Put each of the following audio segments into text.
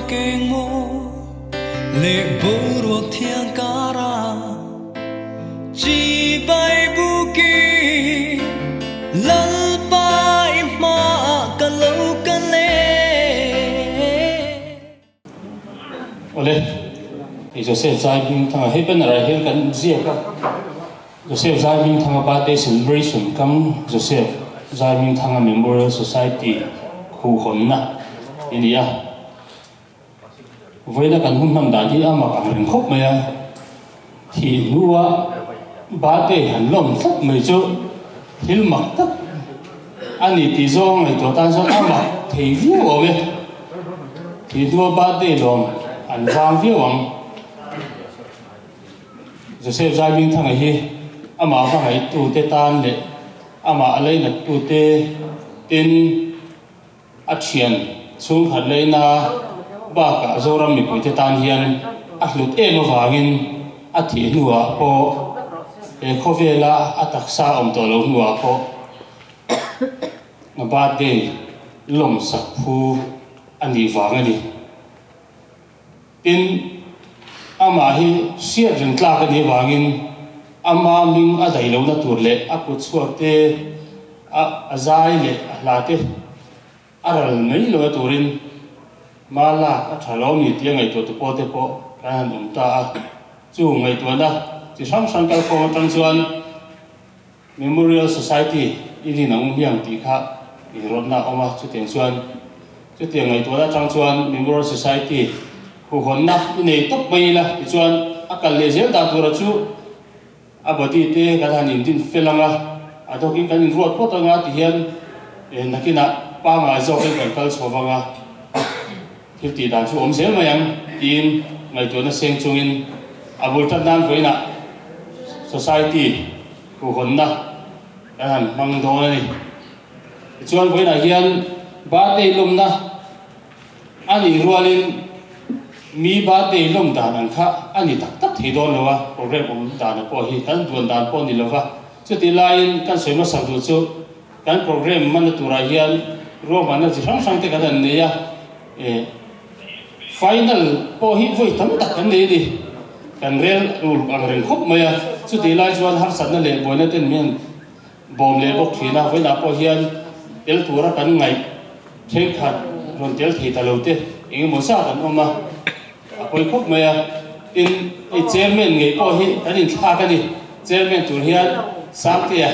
keng maw leh boruak thiang karah chibai bukin Lalpa i hmaah ka lo kal e. Awle, hei Joseph Zai Hmingthanga hei banner ah hian kan ziak a, Joseph Zai Hmingthanga birthday celebration kam Joseph Zai Hmingthanga Memorial Society khuhhawnna i ni a. Vawiina kan hun hman dan hi a mak ang reng khawp mai a, thih hnua birthday han lawm tlat mai chu thil mak tak a ni tih zawng ngaihtuah tan chuan a mak thei viau awm e. Thih hnua birthday lawm an vang viau ang. Joseph Zaimingthanga hi amah va ngaihtute tan leh amah a lainattute tin, A thian chhungkhat leina bakah Zoram mipuite tan hian a hlut em avangin a thih hnuah pawh he khawvela a taksa awm tawh lo hnuah pawh birthday lawmsak phu a nih vang a ni. Tin, amah hi hriat reng tlak a nih avangin ama hming a daih lohna tur leh a kut chhuak te, a zai leh a hla te a ral mai lohna turin hma lak a tha lo ni tia ngaihtuah tu pawh te pawh kan han awm ta a. Chu ngaihtuahna chi hrang hrang kalkhawm atang chuan Memorial Society i rin ang hiang tih kha i rawtna a awm a, chutiang chuan chutiang ngaihtuahna atang chuan Memorial Society khuhawnna i nei tawp mai ila tichuan a kal leh zel dan tura chu a body te kan han indin fel ang a, a dawkin kan inruat phawt ang a tihian nakinah pangngai zawkin kan kal chho vang a, thil tih dan chu awm zel mai ang tiin ngaihtuahna seng chungin a bul tan nan vawiinah Society Khuhawnna kan han hmang dawn a ni. Tichuan vawiinah hian birthday lawmna a nih rualin mi birthday lawm dan ang kha a ni tak tak thei dawn lo a, program awm dan pawh hi kan duan dan pawh a ni lo va. Chutih laiin kan sawi hmasak duh chu kan program hmanna turah hian ruahmanna chi hrang hrang te kan han nei a, Final pawh hi vawi tam tak kan nei a ni. Kan rel uluk ang reng khawp mai a, chutih lai chuan harsatna leh buaina ten min bawm leh bawk thin a, vawiinah pawh hian tel tura kan ngaih thenkhat rawn tel thei ta lo te eng emaw zat an awm a, a pawi khawp mai a. Tin, hei chairman ngei pawh hi kan inthlak a ni, chairman tur hian Sangtea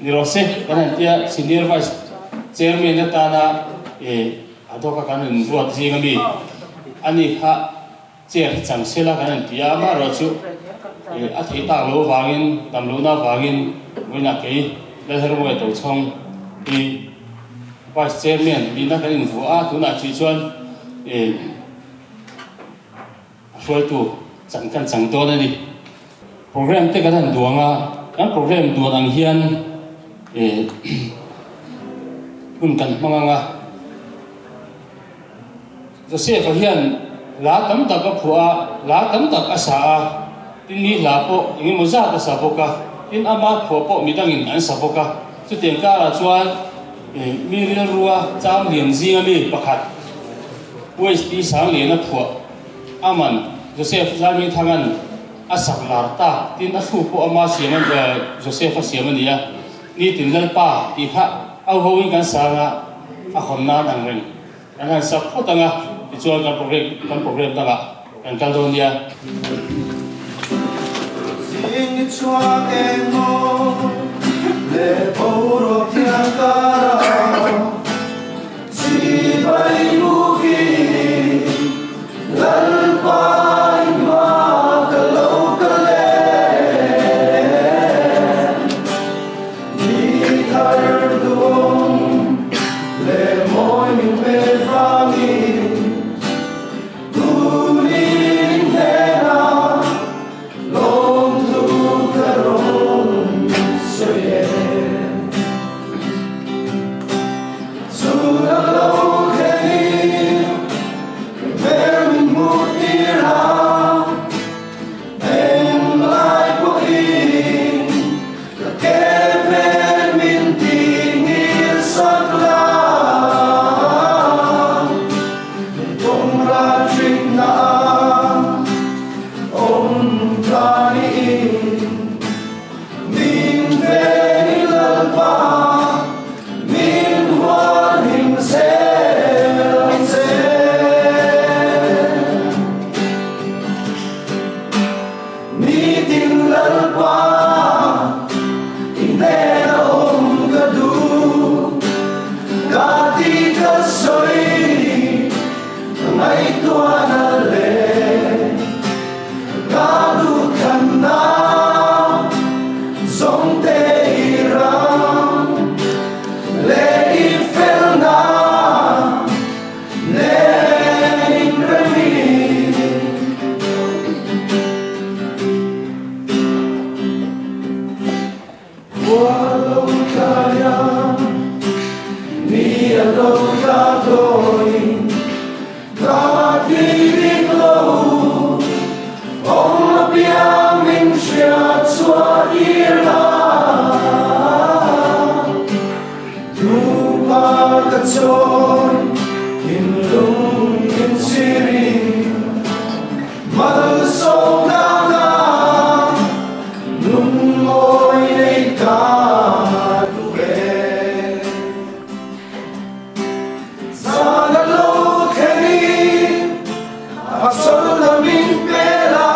ni rawh se kan han tia, senior vice chairman atana eh. A dawka kan in ruat zing a mi a ni kha chair hi chang sela kan han ti a, amaherawhchu a theih tak lo avangin dam lohna avangin vawiinah kei Lalhermawia Tochhawng hi Vice Chairman nihna kan invuah a, tunah chih chuan a hruaitu chan kan chang dawn a ni. Program te kan han duang a, kan program duan ang hian hun kan hmang ang a. Joseph-a hian hla tam tak a phuah a, hla tam tak a sa a, tin mi hla pawh eng emaw zat a sa bawk a, tin ama phuah pawh midangin an sa bawk a. Chutiang karah chuan mi rilrua cham lian zinga mi pakhat West-i Sangliana phuah aman Joseph Zaimingthanga'n a sak lar tak tin a thlu pawh ama siam a Joseph a siam a ni a, Nitin Lalpa tih kha a hoin kan sang a, a hawn nan ang reng kan han sak phawt ang a, tichuan kan program kan program dangah kan kal dawn nia. Zing ni chhuak eng maw leh boruak thiang karah. Chibai bukin Lalpa i hma ka lo kal e. Ni thar duhawm leh mawi min pe vangin tunin hnenah lawmthu ka rawn sawi e. ka chawi thinlung inchhirin Malsawmna lungmawi nei ka duh e. Zan a lo thlengin a chawlhna min pel a,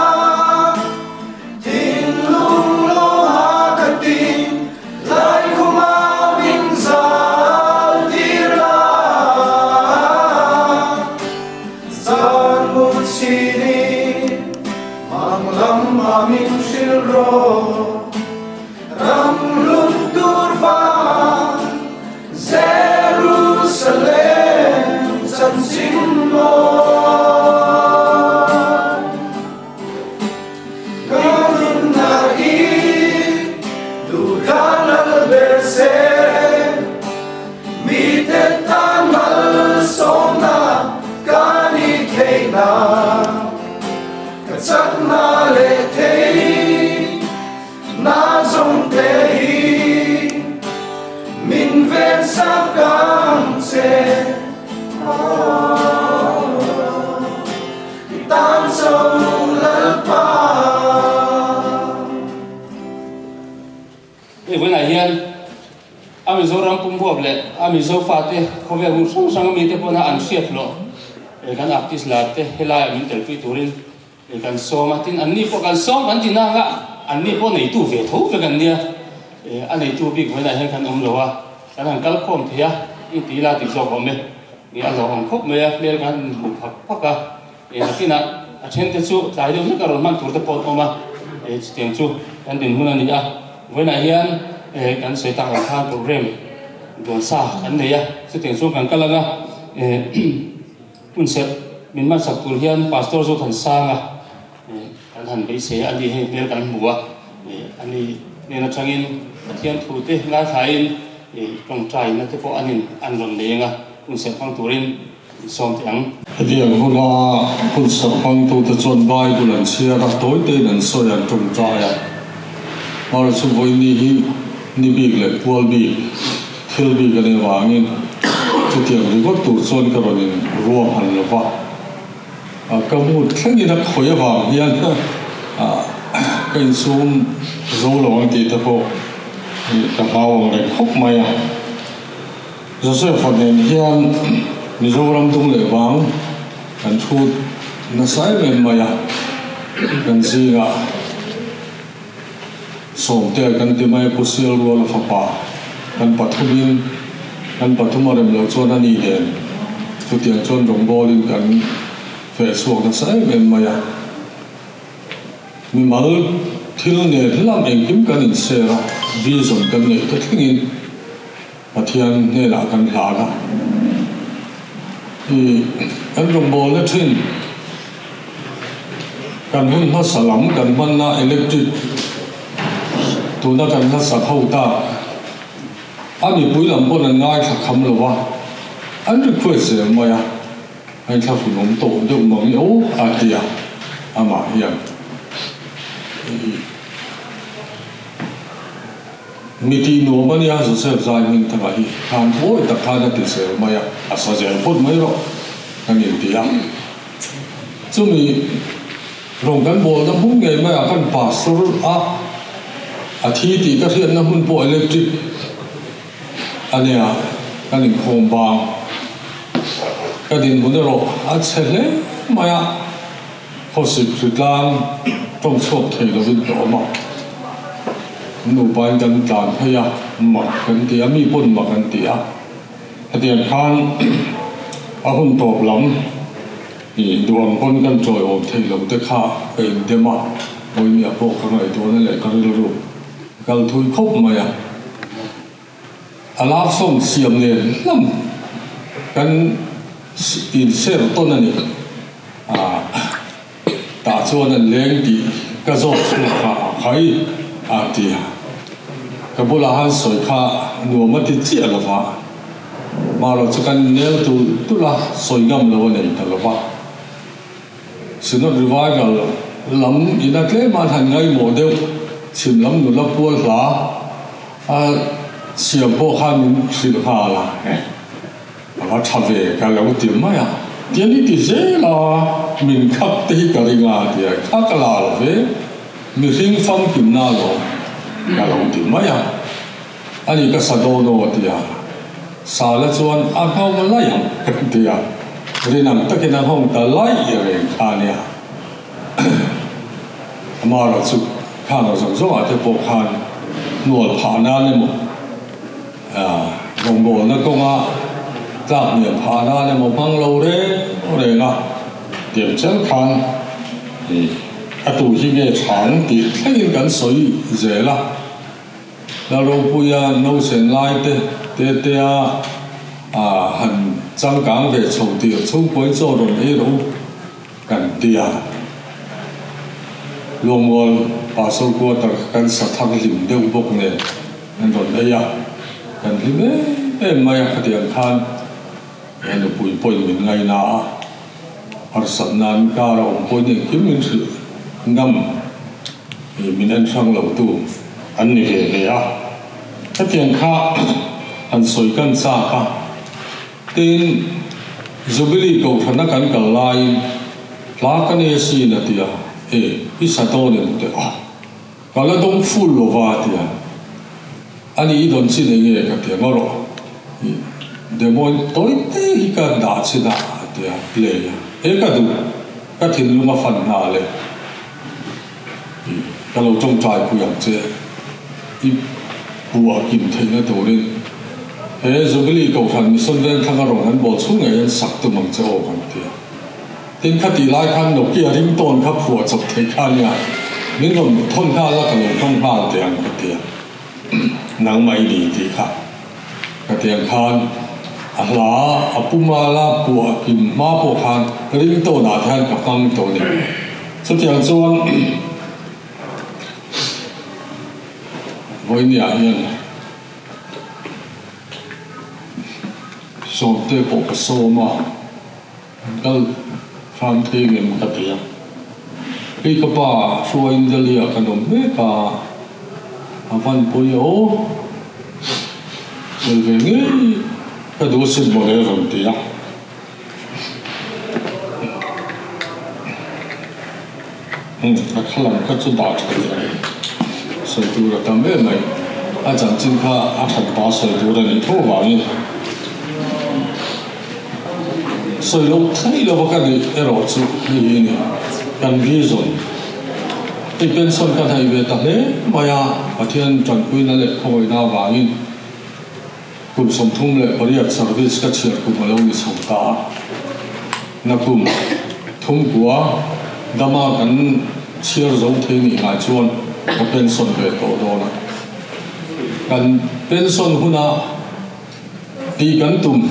thinlung lawma ka tin laikhuma min zal tir la. Zan mu chini mang lam a min hrilh rawh, ram hlun tur vang Jerusalem chanchin maw. Ka nunna hi duhdan lal ber se, mite tan malsawmna ka ni theihna, ka chakna leh theihna zawng te hi min vensak ang che. I tan cho Lalpa. Hei vawiinah hian a Mizoram pumhuap leh a Mizo fate khawvel hmun hrang hrang mite pawna an hriat loh kan artist lar te helaiah min telpui turin kan sawm a, tin anni pawh kan sawm kan ti nang a, anni pawh neitu ve tho vek an nia, a neitu bik vawiinah hian kan awm lo a, kan han kal khawm thei a, inti ila tih zawk awm e. Nih a hlauhawm khawp mai a, hmel kan hmu phak phak a, nakinah a thente chu tlai deuh hlek a rawn hman tur te pawh an awm a, chutiang chu kan dinhmun a ni a, vawiinah hian kan sawi tak ang khan program duan sa kan nei a, chutiang chuan kan kal ang a, hun serh min hmansak tur hian Pastor Zothansanga kan han beisei a, ani hei hmel kan hmu a, ani hnen atangin Pathian thu te ngaithlain tawngtaina te pawh anin an rawn nei ang a, hun serh hmang turin min sawm teh ang. Hetiang huna hun serh hmangtute chuan Bible an chhiar a, tawi tein an sawi an tawngtai a. Mara chu vawiini hi ni bik leh pual bik, thil bik a nih avangin chutiang ringawt tur chuan ka rawn in ruahman lo va. Ka mood thlengin a khawih avang hian ka insum zo lo ang tih te pawh ka hlau ang reng khawp mai a. Joseph-a nen hian Mizoram dung leh vang kan thu nasa em em mai a, kan zingah Sawmtea kan ti mai a, Pu Sialruala fapa kan pathumin kan pathum a rem loh chuan a ni nen chutiang chuan rawngbawlin kan feh chhuak nasa em em mai a. Mimal thil nen lam engkim kan inser a, vision kan neih te thlengin Pathian hnenah kan hlan a. I kan rawngbawlna thin kan hun hmasa lam kan hmanna electric tuna kan hlasak ho tak a mipui lam pawn an ngaithla kham lo va, an request zel mai a, a inthlahrun awm tawh deuh mang i aw a ti a, amah hian i. Mi tih nuam a nia, Joseph zai hming thanga hi khan awi tak khan a ti zel mai a, a sa zel phawt mai rawh kan inti a. Chumi rawng kan bawlna hmun ngei maiah khan pastor a a thi tih ka hriatna hmun pawh electric a nia, kan inkhawm bang. Ka dinhmun erawh a chhe hle mai a. Khawsik hritlang tawng chhuak thei lovin ka awm a, nupain kan tlan phei a, mak kan ti a, mi pawn mak an ti a. Hetiang khan a hun tawp lam i duang pawn kan chawiawm thei lo te kha ka indem a, Pawimia pawh ka ngaihtuahna leh ka rilru kal thui khawp mai a. A love song siam nen lam kan inser tawn a ni. Tah chuan an leng tih ka zawt chhuak a, a khai a ti a. Ka bulah han sawi kha nuam a ti chiah lo va, marawh chu kan nel tulh tulh a, sawi ngam lo a nei ta lo va. Synod Revival lam ina tlem an han ngaihmawh deuh, chhim lam nula pual hla a siam pawh khan min hrilh nghal a. va tha ve ka lo ti mai a, tian i ti zel a, min khap te hi ka ring a tia kha ka la lo ve, mihring famkimna alawm ka lo ti mai a, ani ka sa dawn aw tia Sala chuan a nghawng laih ang ka ti a, rinam takin a nghawng ta laih reng kha ania. Amaherawh chu khang zawng zawngah te pawh khan hnual phah nan emaw, rawngbawlna kawnga tlak hniam phah nan emaw hmang lo reng reng a, tiang chen khan a tu hi nge chhang tih thlengin kan sawi zel a. Lalropuia nausen lai te te tea han changkang ve chho tir chhungkawi chaw rawn ei rawh u kan ti a. Luangmual Pastor Quarter kha kan sa thar hlim deuh bawk nen an rawn ei a, kan hlim em em mai a, khatiang khan he nupui pawhin min ngaina a, harsat nan kar a awm pawhin engkim min hrilh ngam. Min en hrang lo tu an ni ve ve a, hetiang kha han sawi kan chak a, tin Jubilee Kohhrana kan kal laiin hla ka nei asin a ti a, e i sa dawn em teh a, ka la dawng full lo va a ti a, ani i dawn chin eng nge ka ti a, ngaw rawh i demo tawi te hi ka dah chin a a ti a, play a, e ka duh ka thinlung a fan nghal e. Ka lo tawngtai pui ang che, i buah kim theihna turin he Jubilee Kohhran Mission Vengthlang a rawn an bawl chhung ngei hian sak tum ang che aw kan ti a. Tin, kha tih lai khan Nokia ringtone kha phuah chawp theih kha ania, min rawn thawn nghal a ka lo hmang nghal teh ang ka ti a, nangmah i ni tih kha ka ti ang khan a hla a puma la puah kim hma pawh khan ringtone ah te hian ka hmang tawh a ni. Chutiang chuan vawinia hian sawmte pawh ka sawm a, an kal hram thei ngem ka ti a. Hei ka pa hruaiin Delhi-ah kan awm mek a, a van pawi a aw, tel ve ngei ka duh asin mawle a rawn ti a. A thla lam kha chu dah tha leh ang. Sawi tur a tam em mai. A chanchin kha a that pa sawi tur a nih tho avangin sawi loh theih lova ka nih erawh chu hei hi a ni. Kan vision hei pension ka hnaih ve ta hle mai a, Pathian tanpuina leh khawngaihna avangin. Kum 38 service ka chhiar kum a lo ni chho ta a, na kum thum kua dama kan chhiar zo thei nih ngai chuan ka pension ve tawh dawn a. Kan pension huna tih kan tum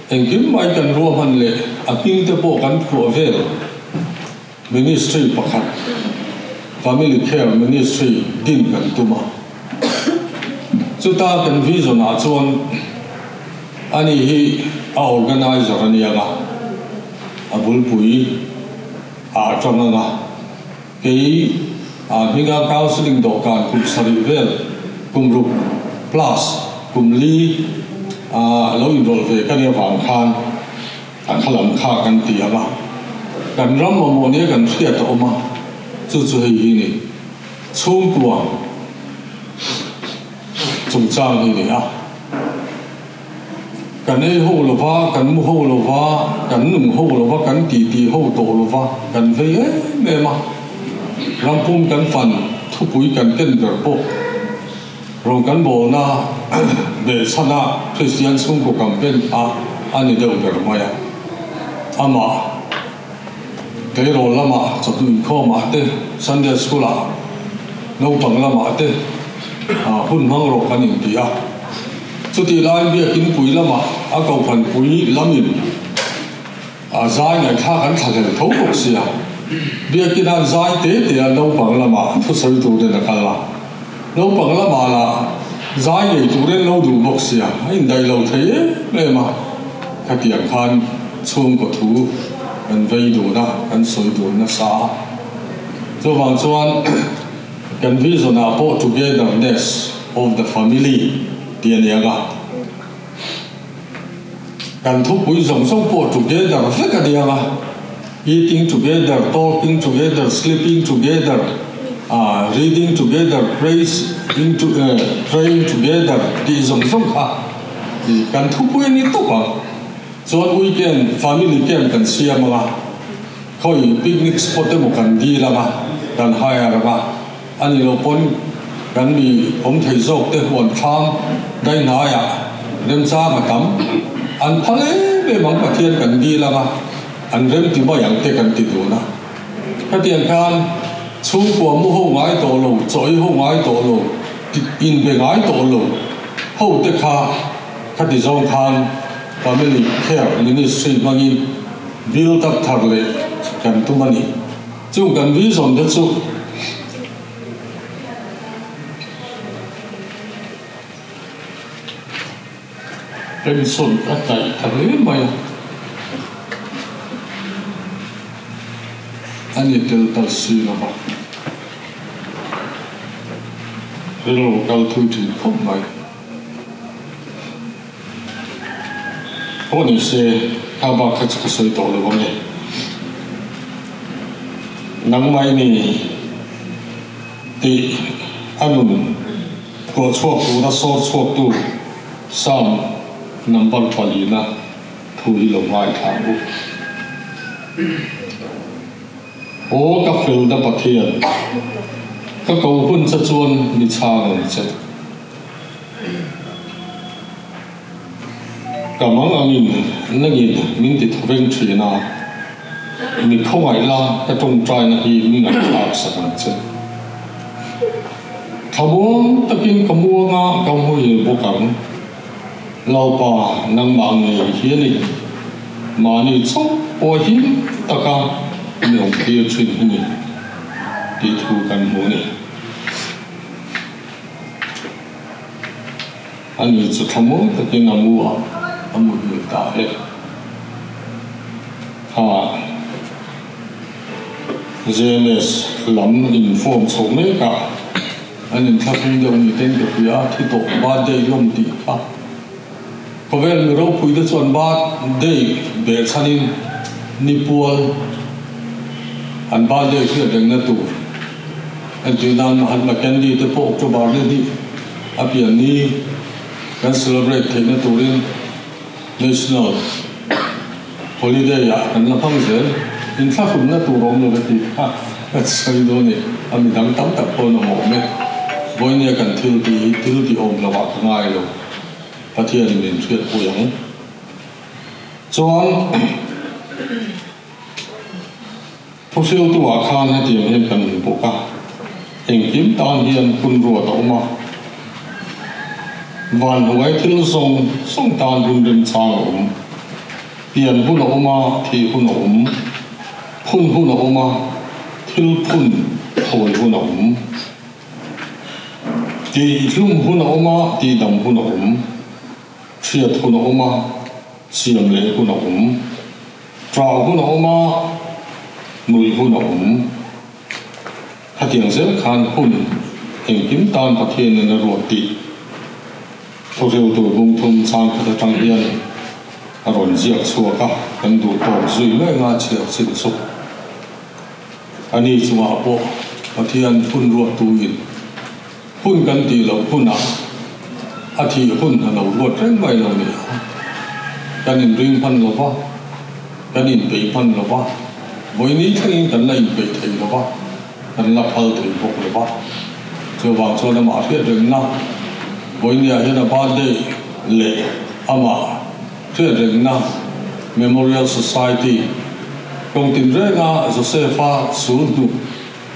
engkim mai kan ruahman leh a hming te pawh kan phuah vel. Ministry pakhat, Family Care Ministry din kan tum a. Chuta kan vision ah chuan ani hi a organizer a nia nga, a bulpui ah atang anga kei ah hminga counselling dawhkan kum sarih vel kum ruk plus kum li ah lo inrawlh ve ka nia vang khan A khalam kha kan ti ang a, kan ram mamawh nia kan hriat a awm a, chu chu hei hi ni, chhungkua chungchang hi ni a. Kan ei ho lo va, kan mu ho lo va, kan nung ho lo va, kan titi ho tawh lo va, kan vei em em a. Rampum kan fan thupui kan ken ber pawh Rawn kan bawlna behchhana Kristian chhungkaw campaign kha a ni deuh ber mai a. Amah tleirawl lamah chawhnu inkhawmah te, Sunday School ah naupang lamah te hun hmang rawh kan inti a. Chutih laiin biakin pui lamah a kohhran pui lamin a zai ngaihthlak an thlahlel tho bawk sia. Biakin an zai te te a naupang lamah thusawi turin a kal a. Naupang lamah lah zai ngei turin lo duh bawk sia, a indaih lo thei em em a. Khatiang khan chhungkaw thu kan vei dun a, kan sawi dun nasa a. Chuvang chuan kan vision ah pawh togetherness of the family tih a ni ang a. Kan thupui zawng zawng pawh together vek a nia a, eating together, talking together, sleeping together, ah reading together, praise ing to praying together tih zawng zawng kha kan thupui a ni tawp ang. Chuan weekend family camp kan siam ang a, khawi picnic spot emaw kan dil ang a, kan hire ang a, a ni lo pawn kan mi awm thei zawk te huan thlam dai hnaiah remchang a tam. An phal em em ang Pathian kan dil ang a, an rem ti mai ang te kan ti dun a. Hetiang khan chhungkua mu ho ngai tawh lo, chawi ho ngai tawh lo, inbe ngai tawh lo ho te kha Khati zawng khan Family Care Ministry hmangin build up thar leh kan tum a ni. Chung kan vision te chu pension a tlaih ta hle mai a, a ni tel tal si lo va, rilru kal thui thin khawp mai. Pawh ni se, kha bak kha chu ka sawi tawh lo ang e. Nangmah i ni tih a nun phuah chhuak tura sawr chhuaktu Psalm number palina thu hi lo ngaithla ang u. Aw ka felna Pathian, ka ko hun che chuan mi chhang ang che. Ka mang angin nangin min ti thawveng thin a, mi khawngaih la ka tawngtaina hi min ngaihthlak sak ang che. Thlamuang takin ka muanga ka hmuhil bawk ang. Lalpa nangmah ngei hi a ni. Mahni chauh pawh him taka mi awm tir thin hi ni tih thu kan hmu a ni. Ani chu thlamuang takin a mu a, a muhil ta e. Kha JMS lam inform chho mek a, an inthlahrung deuh ni ten ka hria, thi tawh birthday lawm tih kha. Khawvel mi ropui te chuan birthday beh chhanin nipual an birthday hriat rengna tur entir nan Mahatma Gandhi te pawh October ni hnih a pian ni kan celebrate theihna turin National Holiday ah kan la hmang zel. Inthlahrunna tur awm lo e tih kha ka sawi dawn e, a midang tam tak pawn a awm e. Vawinia kan thil tih hi thil tih awm lo ah ka ngai lo. Pathianin min hriatpui ang. Chuan Thuhriltu ah khan hetiang hian kan hmu bawk a, engkim tan hian hun ruat a awm a, van hnuai thil zawng zawng tan hun remchang a awm, pian hun a awm a, thih hun a awm, phun hun a awm a, thil phun thawi hun a awm. Tihhlum hun a awm a, tihdam hun a awm. Hriat hun a awm a, siam leh hun a awm. Ṭah hun a awm a, nuih hun a awm. Khatiang zel khan hun engkim tan Pathianin a ruat tih thawhriltu bungthum chang khat aṭang hian a rawn ziak chhuak a, kan duh tawk zui mai nga chhiar chin chu. Ani chungah pawh Pathian hun ruattuin hun kan tih loh hunah a thih hun a lo ruat reng mai lo ni a. Kan inring hman lo va, kan inpeih hman lo va, vawini thlengin kan la inpeih thei lo va, kan la phal thei bawk lo va. Chuvang chuan amah hriat rengna vawinia hian a birthday leh amah Hriat rengna Memorial Society kawng tinrenga Joseph-a sul hnu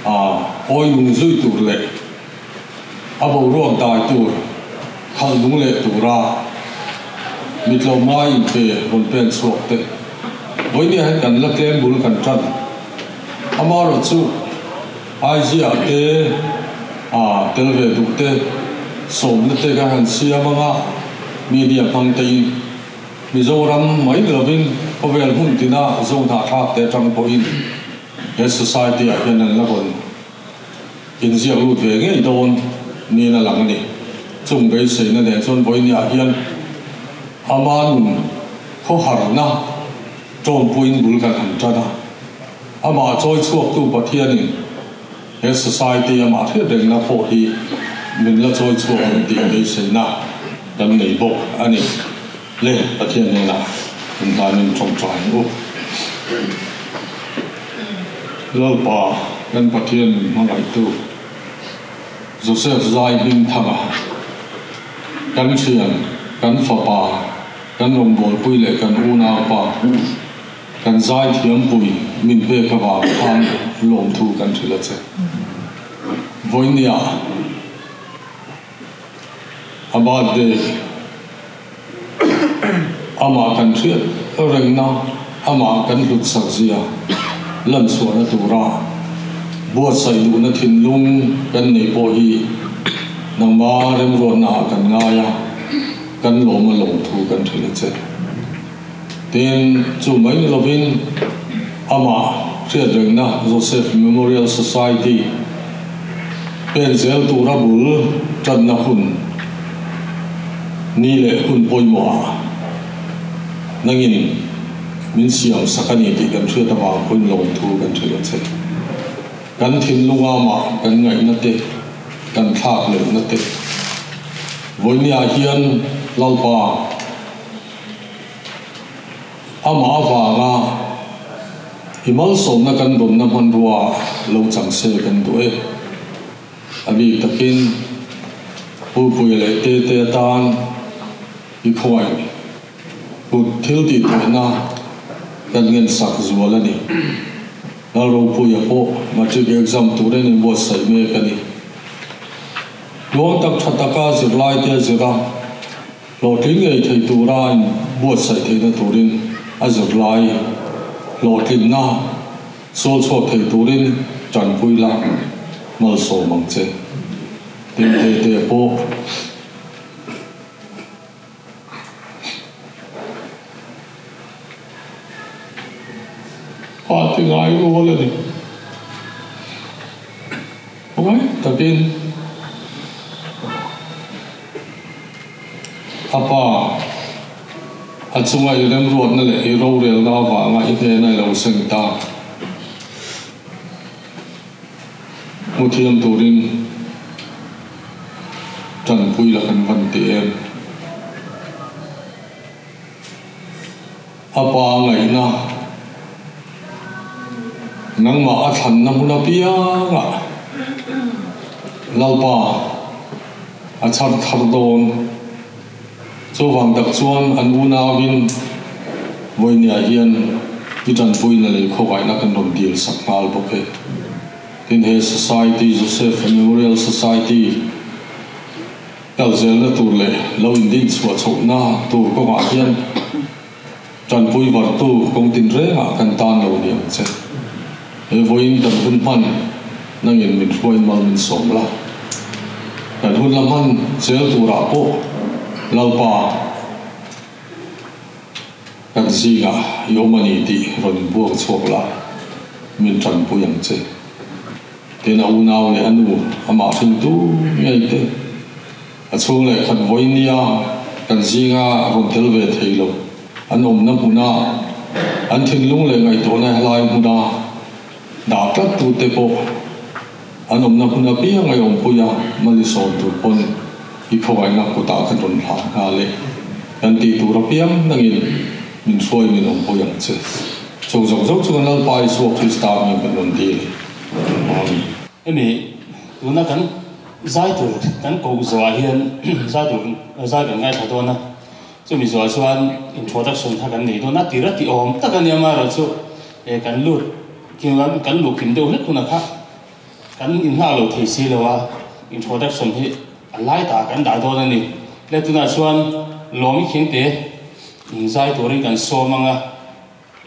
a awi nung zui tur leh a boruak dai tur khalh nung leh tura mitlawmngai inpe rawn pen chhuak te vawinia hian kan la tlem bul kan tan. Amaherawhchu Aizia te a tel ve duh te sawmna te ka han siam anga media hmang tein Mizoram mai lovin khawvel hmun tina Zohnahthlak te atang pawhin he society ah hian an la rawn inziak lut ve ngei dawn niin a lang a ni. Chung beiseina nen chuan vawinia hian ama nun. Khawharna tawmpuiin bul kan han tan a, amah chawi chhuaktu Pathianin he society amah hriat rengna pawh hi min la chawi chhuak ang tih beiseina kan nei bawk a ni. Le Pathian hnenah inhlanin tawngtai ang u. Lalpa kan Pathian min hmangaihtu Joseph Zai Hmingthanga kan thian, kan fapa, kan rawngbawlpui leh kan unaupa, kan zaithiampui min pek avang khan lawmthu kan hrilh a che. Vawinia a birthday amah kan hriat rengna, amah kan hlutsak zia lanchhuahna tura buatsaih duhna thinlung kan nei pawh hi nangma remruatnaah kan ngai a, kan lawm a lawmthu kan hrilh a che. Tin, chu mai ni lovin amah hriatrengna Joseph Memorial Society pen zel tura bul tanna hun ni leh hun pawimawhah nangin min siam sak a ni tih kan hriat avang pawhin lawmthu kan hrilh a che. Kan thinlunga mah kan ngaihna te, kan thlak lehna te vawinia hian Lalpa, Amah avanga i malsawmna kan dawnna hmanrua lo chang se kan duh e. A bik takin Pupuia leh Tete atan i khawngaih kut thil tih theihna kan ngensak zual a ni. Lalropuia pawh Matric exam turin inbuatsaih mek a ni. Tluang tak tha taka zirlaite a zir a. Hlawhtling ngei thei tura in buatsaih theihna turin a zirlai hlawhtlinna sawl chhuak thei turin tanpui la malsawm ang che. Tin te te pawh. Pa ti ngai rual a ni. Khawngaih takin. A pa, a chunga i remruatna leh i rorelna avanga i hnena i lo seng ta. Hmu thiam turin tanpui la kan van ti em? A pa ngaihna, nangmah a thlanna hmun apiangah Lalpa a chhar thar dawn. Chuvang tak chuan an unauin vawinia hian i tanpuina leh khawvaihna kan rawn dil sak nghal bawk e. Tin, he Society, Joseph Memorial Society, Kal zelna tur leh lo indin chhuah chhohna tur kawngah hian tanpui vartu kawng tinrengah kan tan lo ni ang che. He vawiin kan hun hman nangin min hruai mal min sawm la. Kan hun la hman zel turah pawh Lalpa kan zingah i awm a ni tih rawn inbuak chhuak la, min tanpui ang che. Tin, a unau leh a nu amah hringtu ngei te, a chhung leh khat vawi nia kan zinga rawn tel ve thei lo an awmna hmuna an thinlung leh ngaihtuahna helai hmuna dah tlat tute pawh an awmna hmun apiang a awmpui a, malisawm tur pawn i khawngaihna kutah khan rawn hlan nghal e. Kan tih tur apiang nangin min hruai min awmpui ang che. Chho zawk zawk chu kan Lalpa Isua Krista hming kan rawn dil e. Amen. Hemi tuna kan zai tur kan koh zawhah hian zai tur zai kan ngaithla dawn a, chumi zawhah chuan introduction kha kan nei dawn a, tira tih awm tak a nia amaherawhchu kan lut kan luh kim deuh hlek hunah kha Kan inhngah lo thei si lo a, introduction hi a lai tak kan dah dawn a ni. Tle tunah chuan Lawmi Khingte inzai turin kan sawm ang a,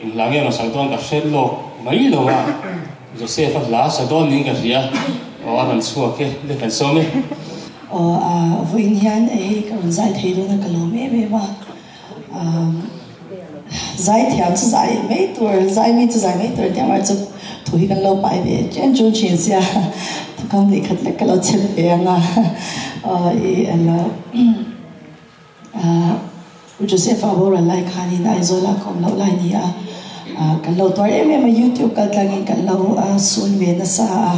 inhla nge rawn sak dawn ka hre lawk mai lo a, Joseph-a hla sa dawn niin ka hria, aw a rawn chhuak e, le kan sawm e. Aw a vawiin hian hei ka rawn zai thei dawn a ka lawm em em a. Zai thiam chu zai mai tur, zai mi chu zai mai tur tih erawh chu thu hi kan lo pai ve chen chun thin sia, thukam leh khat lek ka lo chep ve ang a, i a lo. U Joseph-a boral lai khanin Aizawla ka awm loh lai ni a, kan lo tuar em em a, YouTube kal tlangin kan lo sun ve nasa a,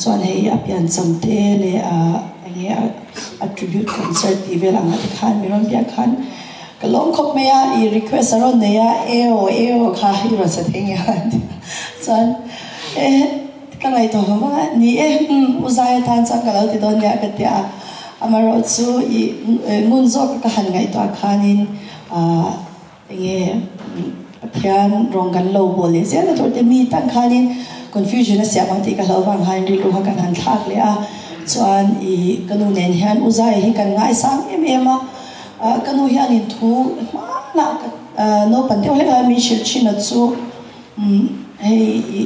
chuan hei a piancham te leh enge a tribute concert tih vel angah te khan mi rawn biak khan ka lawm khawp mai a, i request a rawn nei a, eo eo kha i rawn sa thei nge a ti a, chuan e ka ngaihtuah vang vang a, ni e umm u Zai atan chuan ka lo ti dawn nia ka ti a. Amaherawh chu i ngun zawk ka han ngaihtuah khanin enge Pathian rawng kan lo bawl leh zel na tur te mi tan khanin confusion a siam ang tih ka hlauh vang khan rilru kha kan han thlak leh a, chuan i ka nu nen hian u Zai hi kan ngaisang em em a, ka nu hianin thu hmanah ka naupang deuh hlek lai min hrilh thin a chu hei i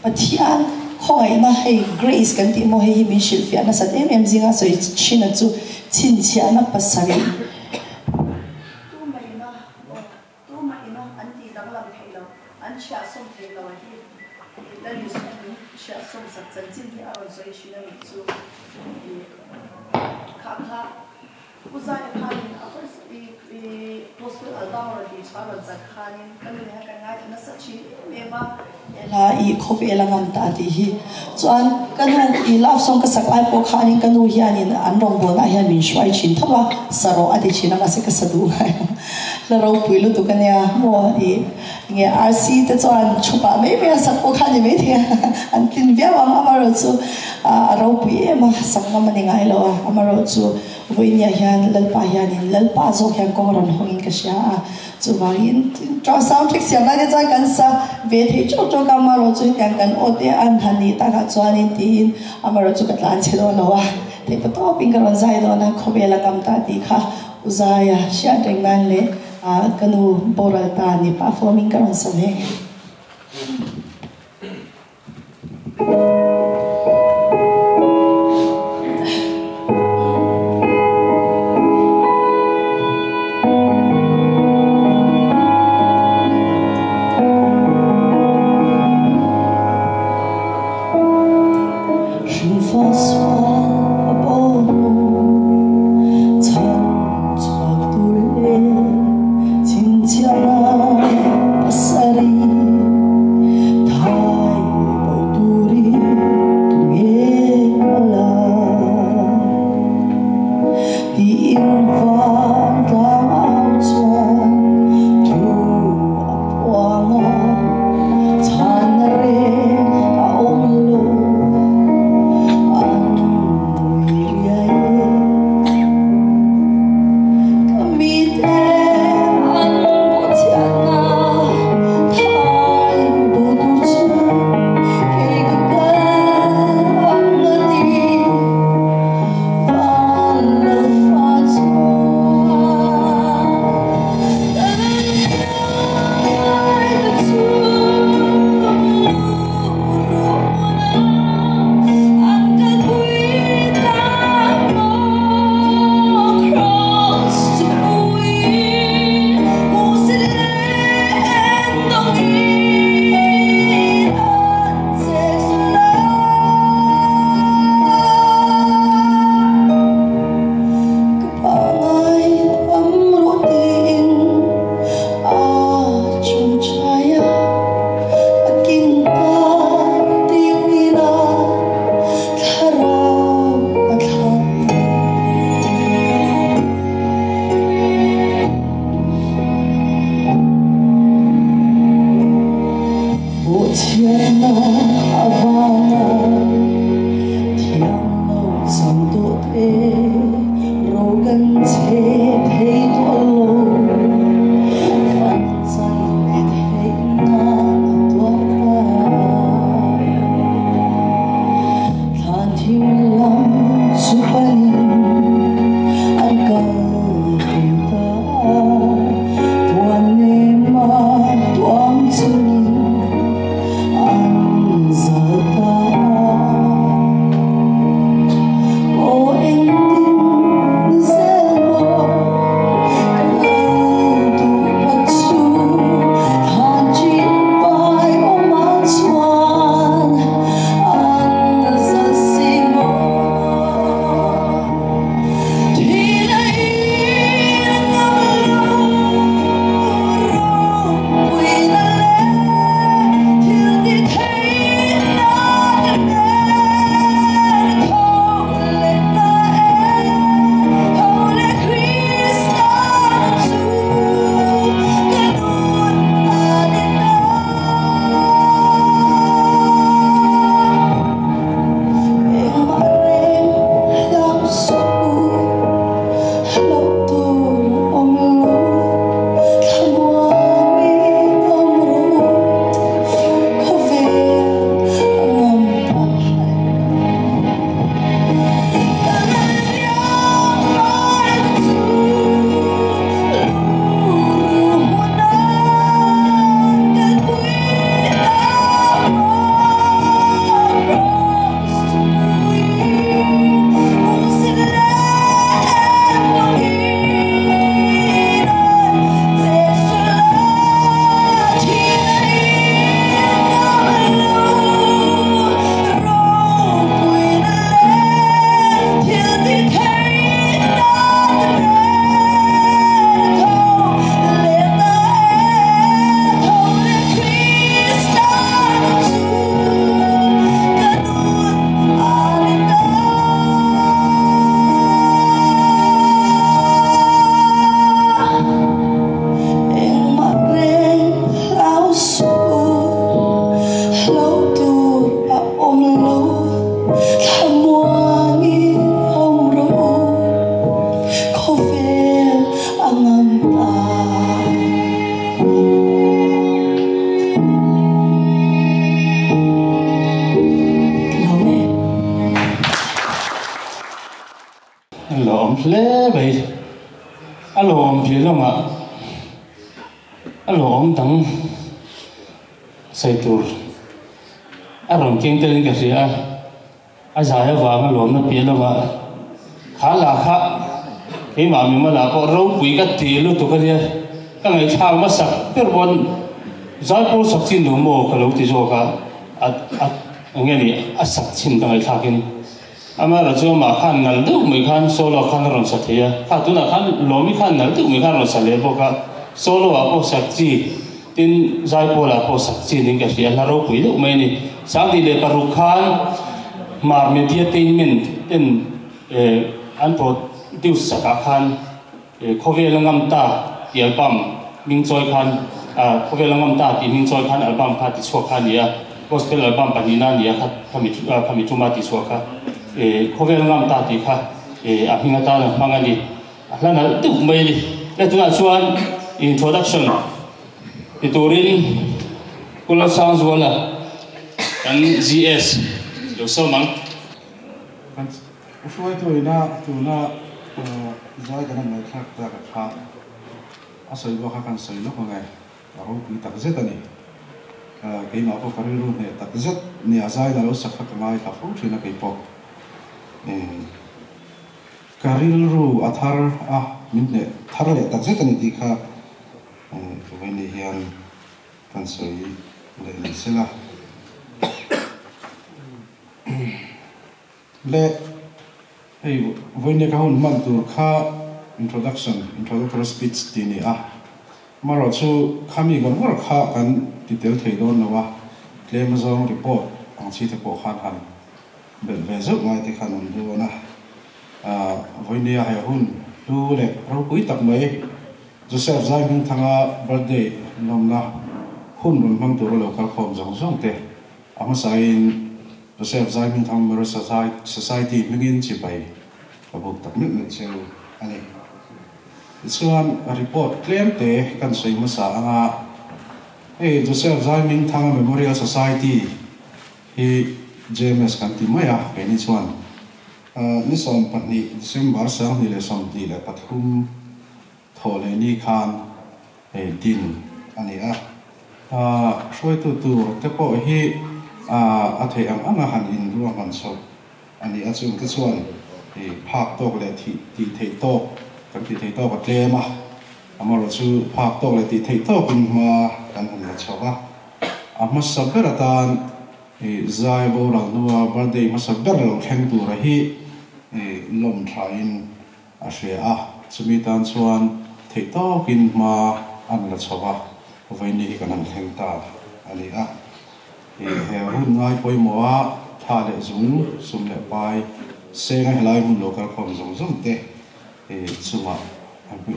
Pathian khawngaihna hei grace kan tih maw hei hi min hrilhfiah nasat em em zinga sawi thin a chu chhinchhiahna pasarih Tumaina aw tumaina an tih danglam theih lo an chhiahsawm theih lo a hi Lal Isua min chhiahsawm sak chanchin hi a rawn sawi thin a nih chu i kha kha Pu Zaia khanin a first i gospel album a rawn tih chhuah a rawn zat khanin ka nu nen kan ngaithla nasa thin em em a. He hla i khawvel a ngam ta tih hi chuan ka nu i love song ka sak lai pawh khanin ka nu hianin an rawngbawlnaah hian min hruai thin tho a, sa rawh a ti thin a mahse ka sa duh ngai lo. Hla ropui lutuk a nia maw i nge RC te chuan chhupah mai mai a sak pawh kha a ni maithei a, an tlin viau ang amaherawhchu a ropui em a sak ngam a ni ngai lo a amaherawhchu Vawinia hian Lalpa hianin Lalpa zawk hian kawng rawn hawngin ka hria a, chuvangin sound track siam lai te chuan kan sa ve thei teuh teuh a, amaherawh chu hetiang kan aw te an han nih takah chuanin tiin amaherawh chu ka tlan chhe dawn lo a, theihpa tawpin ka rawn zai dawn a, khawvel a ngam ta tih kha U Zaia hriat reng nan leh ka nu boral ta ni pah fawmin ka rawn sa ve. Hringfa sual a bo hnu chhan chhuak tur leh chhinchhiahna pasarih thai bo turin. hle mai. A lawm piah lamah a lawm dang sawi tur a rawn keng telin ka hria a, a zai avanga lawmna piah lamah kha lah kha keimah mimalah pawh ropui ka ti lutuk a nia, ka ngaihthlak hmasak ber pawn zaipawl sak chin lo maw ka lo ti zawk a, a a eng nge ni a sak chin ka ngaihthlakin. Amaherawh chu amah khan nalh deuh mai khan solo khan a rawn sa thei a, kha tunah khan Lawmi khan nalh deuh mai khan a rawn sa leh bawk a, solo ah pawh sak chi, tin zaipawl ah pawh sak chi niin ka hria, hla ropui deuh mai a ni. 2006 khan Hmar Mediatainment ten an produce sak ah khan Khawvel a ngam ta tih album hming chawi khan Khawvel a ngam ta tih hming chawi khan album kha ti chhuak kha a ni a, Gospel album pahnihna a ni a kha khami khami tuma ti chhuak kha Khawvel a ngam ta tih kha a hming atan a hmang a ni. A hla nalh deuh mai a ni. Le tunah chuan introduction ti turin Pu Lalsangzuala kan GS lo sawm ang. U hruaituina tuna zai kan han ngaihthlak tak a kha a sawi bawk a kan sawi lawk ang e, a ropui tak zet a ni. Keimah pawh ka rilru hneh tak zet nia zaina lo sak kha ka ngaithla fo thin a keipawh ka rilru a thar a min hneh thar leh tak zet a ni tih kha vawiin hian kan sawi leh ni sela. Le hei vawinia ka hun hman tur kha introduction, introductory speech tih ni a, amaherawh chu khami ngawr ngawr kha kan ti tel thei dawn lo a, tlem azawng report ang chi te pawh khan han belh ve zeuh ngai te khan awm dawn a, vawinia he hun hlu leh ropui tak mai Joseph Zaihmingthanga birthday lawmna hun rawn hmang tura lo kalkhawm zawng zawng te a hmasain Joseph Zaihmingthang Memorial Society hmingin chibai ka buk tak meuh meuh cheu a ni. Tichuan report tlem te kan sawi hmasa ang a, hei Joseph Zaihmingthanga Memorial Society hi JMS kan ti mai a, keini chuan ni 12 December 2023 thawh leh ni khan hei din a ni a. Hruaitu tur te pawh hi a theih ang anga han inruahman chhoh a ni a, chungte chuan phak tawk leh thih tih theih tawk kan tih theih tawk a tlem a, amaherawh chu phak tawk leh tih theih tawkin hma kan han la chho a. A hmasa ber atan zai boral hnua birthday hmasa ber lo thleng tura hi lawm thain a hria a, chumi tan chuan theih tawkin hma an la chho a, vawiin hi kan han thleng ta a ni a. He hun ngai pawimawha thla leh zung, sum leh pai senga helai hmun lo kalkhawm zawng zawng te chungah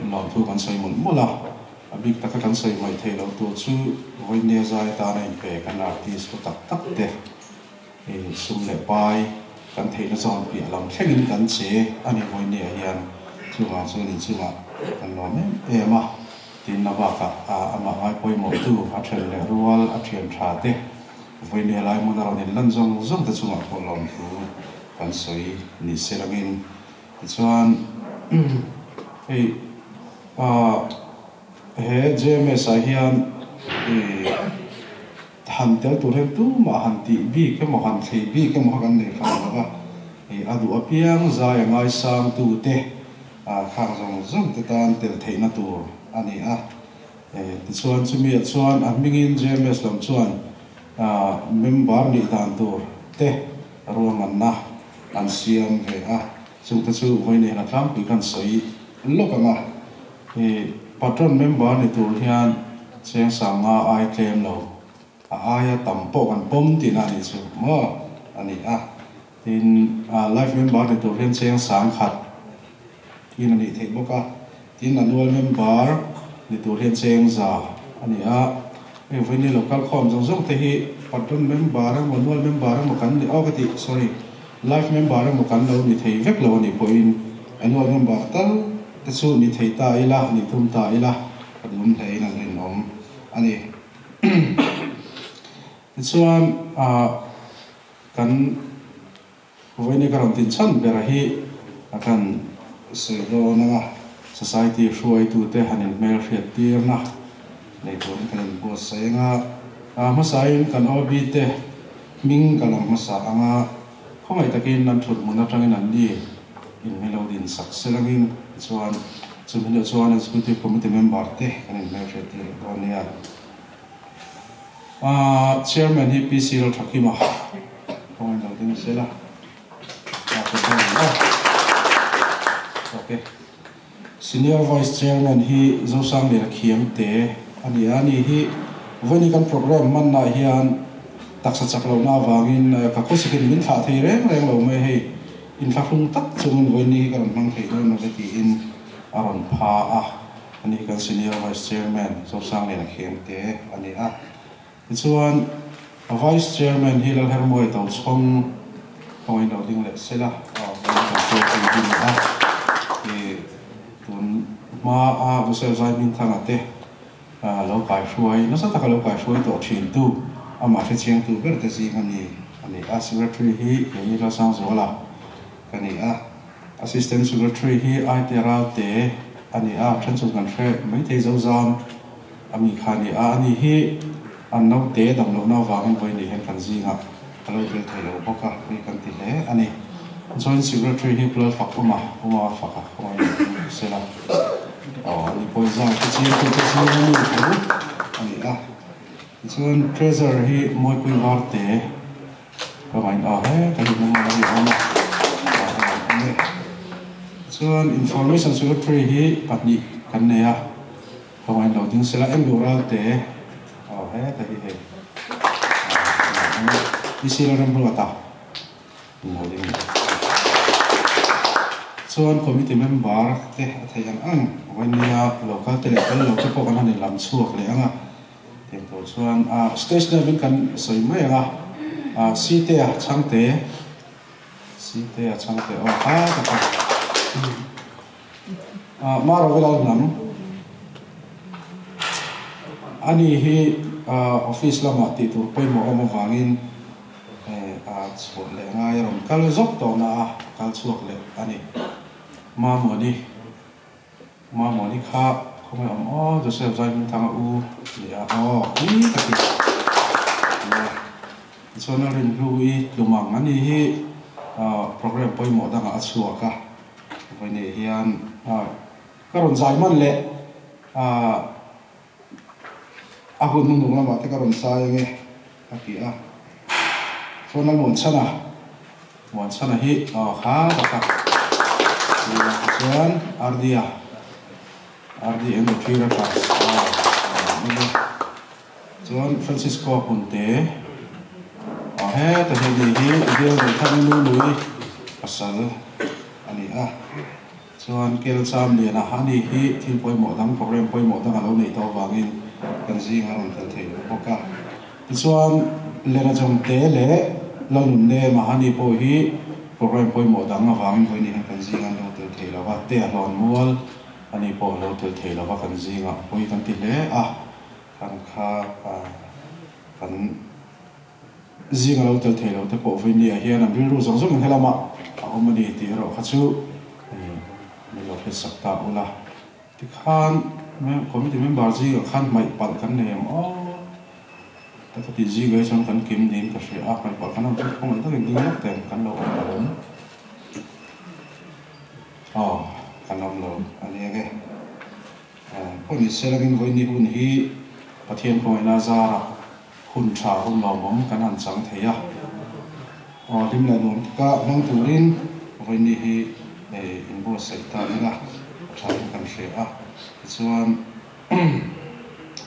lawm thu kan sawi mawlh mawlh a, a bik taka kan sawi mai theih loh tur chu vawiin nia zai atana inpe kan artist hlu tak tak te Sum leh pai kan theihna zawn piah lam thlengin kan che a ni vawinia hian chuvang chuan inchungah kan lawm em em a, tin a bakah amah ngai pawimawhtu a then leh rual a thian tha te vawinia lai hmun a rawn inlan zawng zawng te chungah pawh lawmthu kan sawi ni se langin tichuan hei he JMS ah hian Han tel tur hian tumah han tih bik emaw han thlei bik emaw kha kan nei hran lo va, ih a duh apiang zai a ngaisangtute khang zawng zawng te tan tel theihna tur a ni a. Tichuan chumiah chuan a hmingin JMS lam chuan member nih dan tur te ruahmanna an siam ve a, chungte chu vawiin a tlangpui khan sawi lawk ang a. Ih, patron member ni tur hian cheng sanga ai tlem lo, a aia tam pawh kan pawm tihna a nih chu maw a ni a. Tin, life member ni tur hian cheng sang khat in a nih theih bawk a. Tin, annual member ni tur hian cheng za a ni a. Hei vawiin lo kal khawm zawng zawng te hi patron member emaw annual member emaw kan ni, aw ka tih, sorry, life member emaw kan lo ni thei vek lo a nih pawhin annual member tal te chu ni thei ta ila, ni thum ta ila ka duhawm hlein an rinawm a ni. Tichuan kan vawiin ka rawn tinchhan ber hi a kan. sawi dawn anga Society hruaitute han inhmelhriat tirna nei turin kan inbuatsaih anga, a hmasain kan OB te hming ka lang hmasa anga, khawngaih takin an thut hmun atangin an ni inhmelo din sak selangin tichuan chumi hnuah chuan Executive Committee member te kan inhmelhriat tir leh dawn nia. Chairman hi PC Lalthakima khawngaih lo ding sela. Senior Vice Chairman hi Zosangliana Khiangte a ni a, ani hi vawiin kan programme hmannaah hian taksa chak lohna avangin ka khawsakin min thlah thei reng reng lo mai hei, inthlahrung tak chungin vawiin hi ka rawn hmang thei dawn lo ve tiin a rawn pha a, ani hi kan Senior Vice Chairman Zosangliana Khiangte a ni a. Tichuan, Vice Chairman hi Lalhermuai Tochhawng kawngin lo ding leh sela, kan hruaitu hi ni a. I tun hma a Joseph Zaihmingthanga te lo kaihruai, nasa taka lo kaihruai tawh thintu, amah hrechiangtu ber te zing a ni a ni a. Secretary hi kei Lalsangzuala ka ni a. Assistant Secretary hi Aite Ralte a ni a, then chu kan hre maithei zozam. A mi kha a ni a, ani hi an naute dam lohna avangin vawi ni hian kan zingah a lo tel thei lo bawk a, hei kan ti hle a ni. Joint Secretary hi Pulal fak awm a, awm a fak a, khawngaih in awm sela. Aw, ani pawh zai te chiang tu te zinga mi thu a ni a. Tichuan Treasurer hi Mawipui Varte khawngaih in aw he ka hi hmang a ni awm a, aw awm e. Tichuan Information Secretary hi pahnih kan nei a. Khawngaih lo ding sela eng duh ral te aw heta hi hei i sir a rem ruat a lo ding chuan committee member te a theih ang ang vawnia local te leh kal lo te pawh kan han in lam chhuak leh ang a tiang tur chuan a stage name in kan sawi mai ang a site a chhangte site a chhangte aw kha taka Marawilal hnam a ni hi office lamah tih tur pawimawh awm avangin a chhuah leh ngai a rawn kal zawk tawh na a kal chhuak leh a ni. Mamawni Mamawni kha khawngaih awm aw Joseph Zaihmingthanga u ni a aw pui takin nia tichuan a rinhlui tlumang a ni hi programme pawimawh dangah a chhuak a. Vawiin hian ka rawn zai man leh a hun hnunung lamah te ka rawn zai ange a ti a, chuan a Muanchhana, Muanchhana hi kha bawk a, tichuan RD-a, RD eng emaw thil a class a awm a, chuan Francisco Punte, heta hian hei hi Bial Neihthanga nu nui pasal. A ni a, chuan Kel Cham Liana a ni hi thil pawimawh dang, program pawimawh dang a lo neih tawh avangin kan zing a rawn tel thei lo bawk a. Tichuan, Lena Jongte leh Lalnunne Mahani pawh hi program pawimawh dang avangin vawiin hian kan zing an lo tel thei lo va, Tea Hlawn Mual a ni pawh a lo tel thei lo va, kan zingah pawi kan ti hle a, kan kha kan. Zing a lo tel thei lo te pawh vawinia hian an rilru zawng zawngin helamah a awm a ni tih erawh kha chu min lo hretsak ta ula. Tikhan committee member zingah khan hmaih palh kan nei ang aw ta ka tih zingah hi chuan kan kim niin ka hria a, hmaih palh kan awm chu khawngaih takin ding lawk teh kan lo awm palh awm. Aw kan awm lo a ni ang e. Pawh ni se langin vawiin hun hi Pathian khawngaihna zara Hun tha hun lawmawm kan han chang thei a, aw hlim leh nuam taka hmang turin vawiin hi inbuatsaih ta ila a tha in kan hria a, tichuan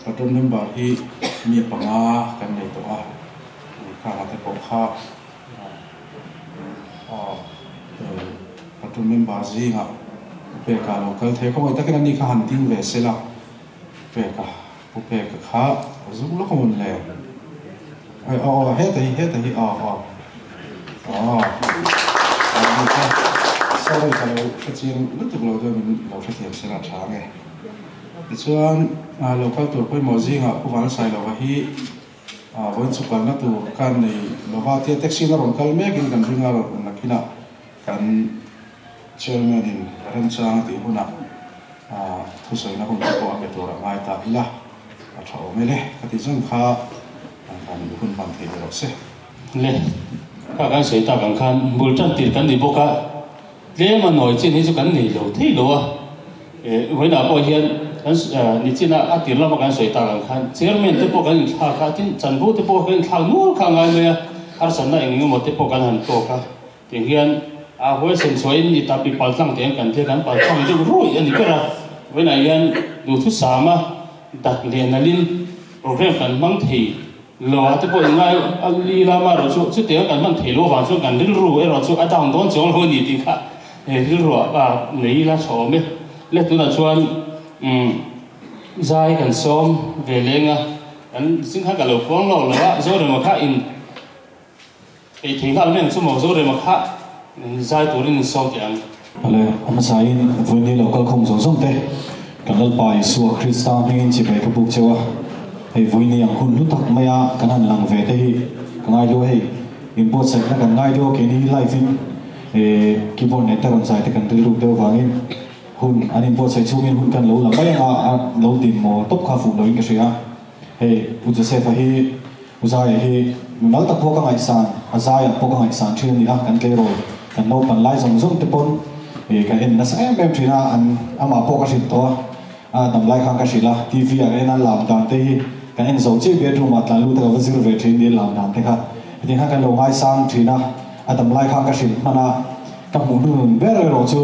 patron member hi mi panga kan nei tawh a, khangah te pawh kha aw patron member zingah peka lo kal thei a, khawngaih takin ani kha han ding ve sela peka. Pu Peka kha zung lawk a mun le. Ai aw aw heta hi heta hi aw aw aw aw kha sorry ka lo hre chiang lutuk lo deuh min lo hrethiam sela a tha ange. Tichuan lo kal tur pawimawh zingah Pu Vansailova hi vawiin chu kalna tur ka nei lova tia taxi in a rawn kal mek in kan ring a rawn nakinah kan chairman in. Remchang a tih hunah thusawina hun te pawh a pe tur a ngai ta ila a tha awm e le ka ti zawng kha kan hun hman thei rawh se. Le, kha kan sawi tak ang khan bul tan tir kan ni bawk a, tlem a nawi chin hi chu kan nei lo thei lo a, vawiinah pawh hian kan nichina a tir lama kan sawi tak ang khan chairman te pawh kan inthlak a, tin chanvo te pawh kan inthlak nual kha a ngai mai a, harsatna eng eng emaw te pawh kan han tawk a. Ti hian a huaisen chhuahin i tapi pal tlang teh kan thil kan pal tlang deuh ruih a ni ber a. Vawiinah hian duhthusama dak leh nalhin program kan hmang thei lo a te pawh in ngai a li lama erawh chu chutianga kan hman thei lo avang chuan kan rilru erawh chu a down dawn chuang lo a ni tih kha rilru ah nei ila tha awm e. Le tunah chuan umm zai kan sawm ve leng a, kan zing khan ka lo puang lawk lo a, Zorema kha in Ei thei nghal mai ang chu maw Zorema kha zai turin in sawm teh ang. Awle, a hmasain vawiin lo kalkhawm zawng zawng te kan Lalpa Isua Krista hmingin chibai ka buk cheu a, hei vawiin ang hun hlu tak maia kan han lang ve te hi ka ngai deuh a, hei inbuatsaihna kan ngai deuh a, keini hi live in keyboard nei te rawn zai te kan rilruk deuh vangin hun an inbuatsaih chhungin hun kan lo la mai anga a lo din maw tawp kha fuh loin ka hria a, hei Pu Joseph-a hi U Zaia hi mimal tak pawh ka ngaihsan, a Zaia pawh ka ngaihsan thin a ni a, kan tleirawl, kan naupan lai zawng zawng te pawn ih ka en nasa em em thin a, an amah pawh ka hrilh tawh a, a dam lai khan ka hrilh a, TV ah ka en a, lam dan te hi kan en zo chiah bedroom ah tlan lut a ka va zir ve thin nia lam dan te kha, hetiang khan kan lo ngaisang thin a, a dam lai khan ka hrilh hman a, ka hmuh hnunun ber erawh chu.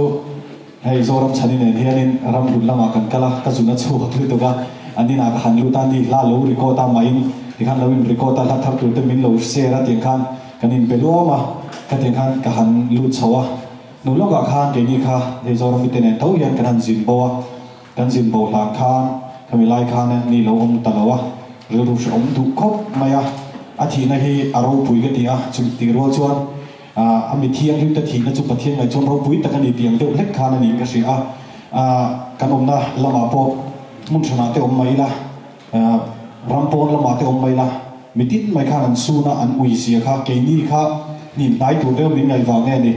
Hei Zoram chhani nen hianin ram hlut lamah kan kal a, ka zun a chhuak lutuk a, an inah ka han lut a, ni hla lo record a mahin tikhan lo in record a, hla thar tur te min lo share a tiang khan kan in be luam a, khatiang khan ka han lut chho a, hnu lawkah khan keini kha hei Zoram mite nen tho hian kan han zin bo a, kan zin bo hlan khan khami lai khan ni lo awm ta lo a, rilru hrehawm duh khawp mai a, a thihna hi a ropui ka ti a, chumi tih rual chuan A mi thianghlim te thihna chu Pathian ngaih chuan ropui tak a ni tih ang deuh hlek khan a niin ka hria a. Kan awmna lamah pawh hmun hranah te awm mai ila, ram pawn lamah te awm mai ila, mi tin mai khan an sun a, an ui zia kha keini kha hnim hnai tur deuh min ngaih vang nge ni?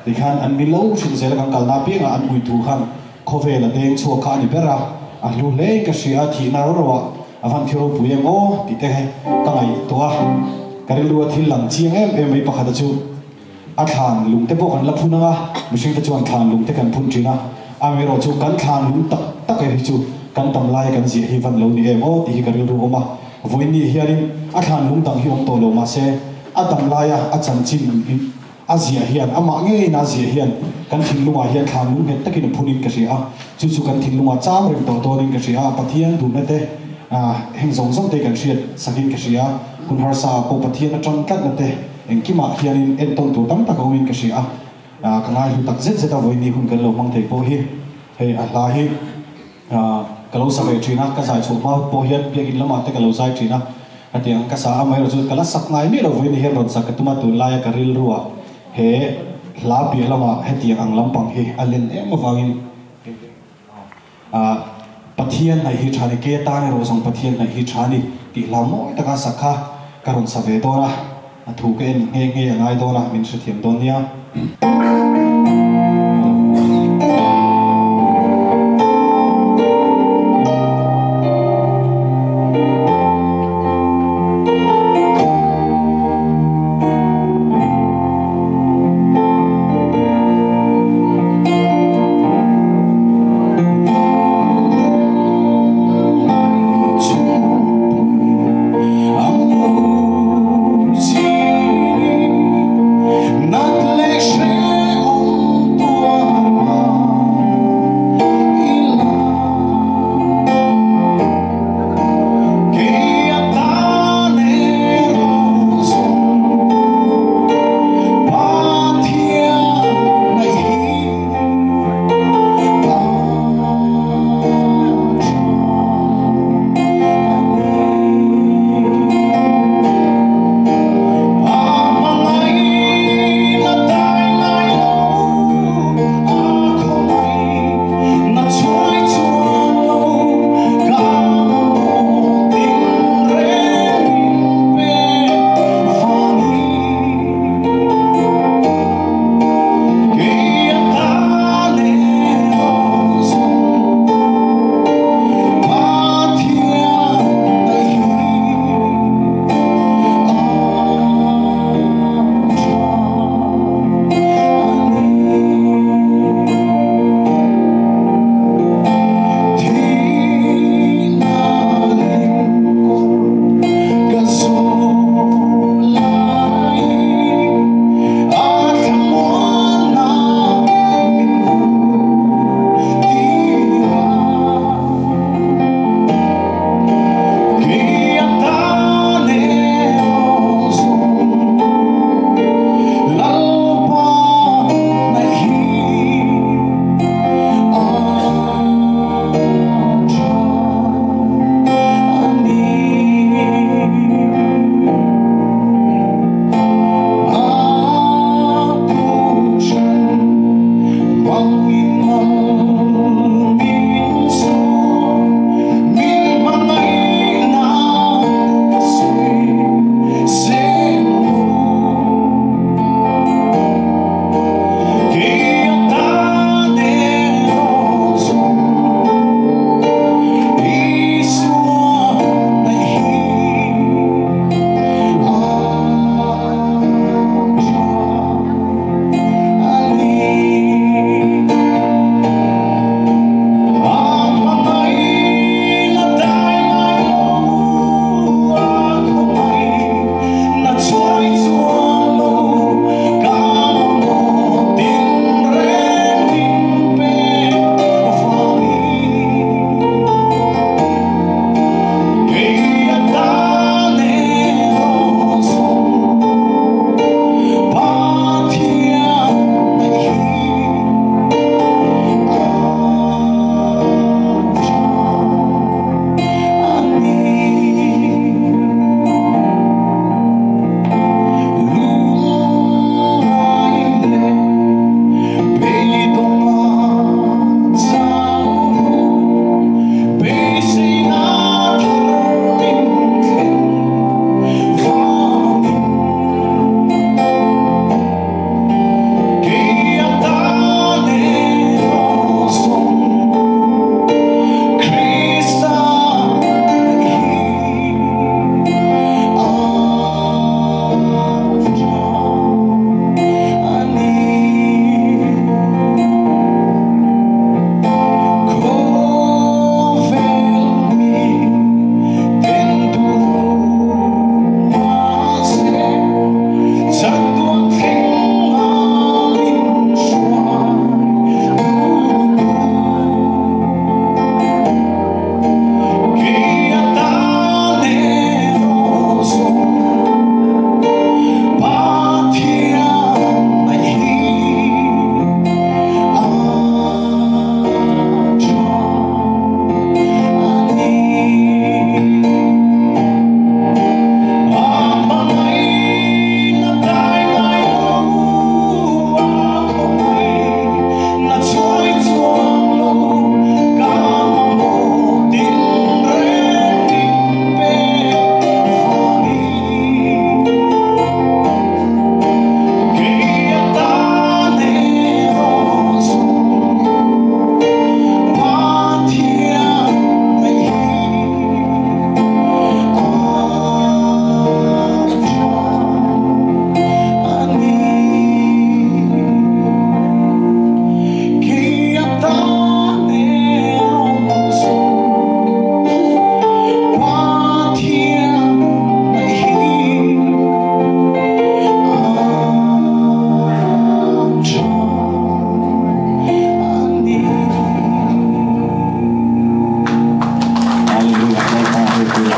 Tikhan an mi lo hrilh zel a kan kalna apiangah an ui thu khan khawvel a deng chhuak kha a ni ber a, a hlu hle ka hria a, thihna ro ro ah a van thi ropui em aw tih te ka ngaihtuah a, ka rilru a thil lang chiang em em mai pakhat a chu a thlan lung te pawh kan la phun ang a, mihring te chuan thlan lung te kan phun thin a, amaherawh chu kan thlan lung tak tak e hi chu kan tam laia kan ziah hi van lo ni em aw tih hi ka rilru awm a, vawiin ni hianin a thlan lung dang hi awm tawh lo mahse a dam laia a chanchin in A ziah hian, amah ngeiin a ziah hian kan thinlungah hian thlan lung nghet takin a phunin ka hria a, chu chu kan thinlungah chang reng tawh dawnin ka hria a, Pathian duhna te, heng zawng zawng te kan hriat sakin ka hria a, hun harsa ah pawh Pathian atang tlatna te engkimah hianin entawn tur tam tak a awmin ka hria a, ka ngaihlu tak zet zet a vawiin ni hun kan lo hmang thei pawh hi hei a hla hi ka lo sa ve thin a, ka zai chhuah hma pawh hian biakinn lamah te ka lo zai thin a, hetiang ka sa a, amaherawh chu ka la sak ngai miah lo vawiin hian rawn sak ka tum a, tunlaia ka rilruah he hla piah lamah hetiang ang lampang hi a len em avangin Pathian hnaih hi tha ni, kei atan erawh zawng Pathian hnaih hi tha ni tih hla mawi taka sak kha ka rawn sa ve dawn a, a thu ka en nghe nghe a ngai dawn a, min hrethiam dawn nia.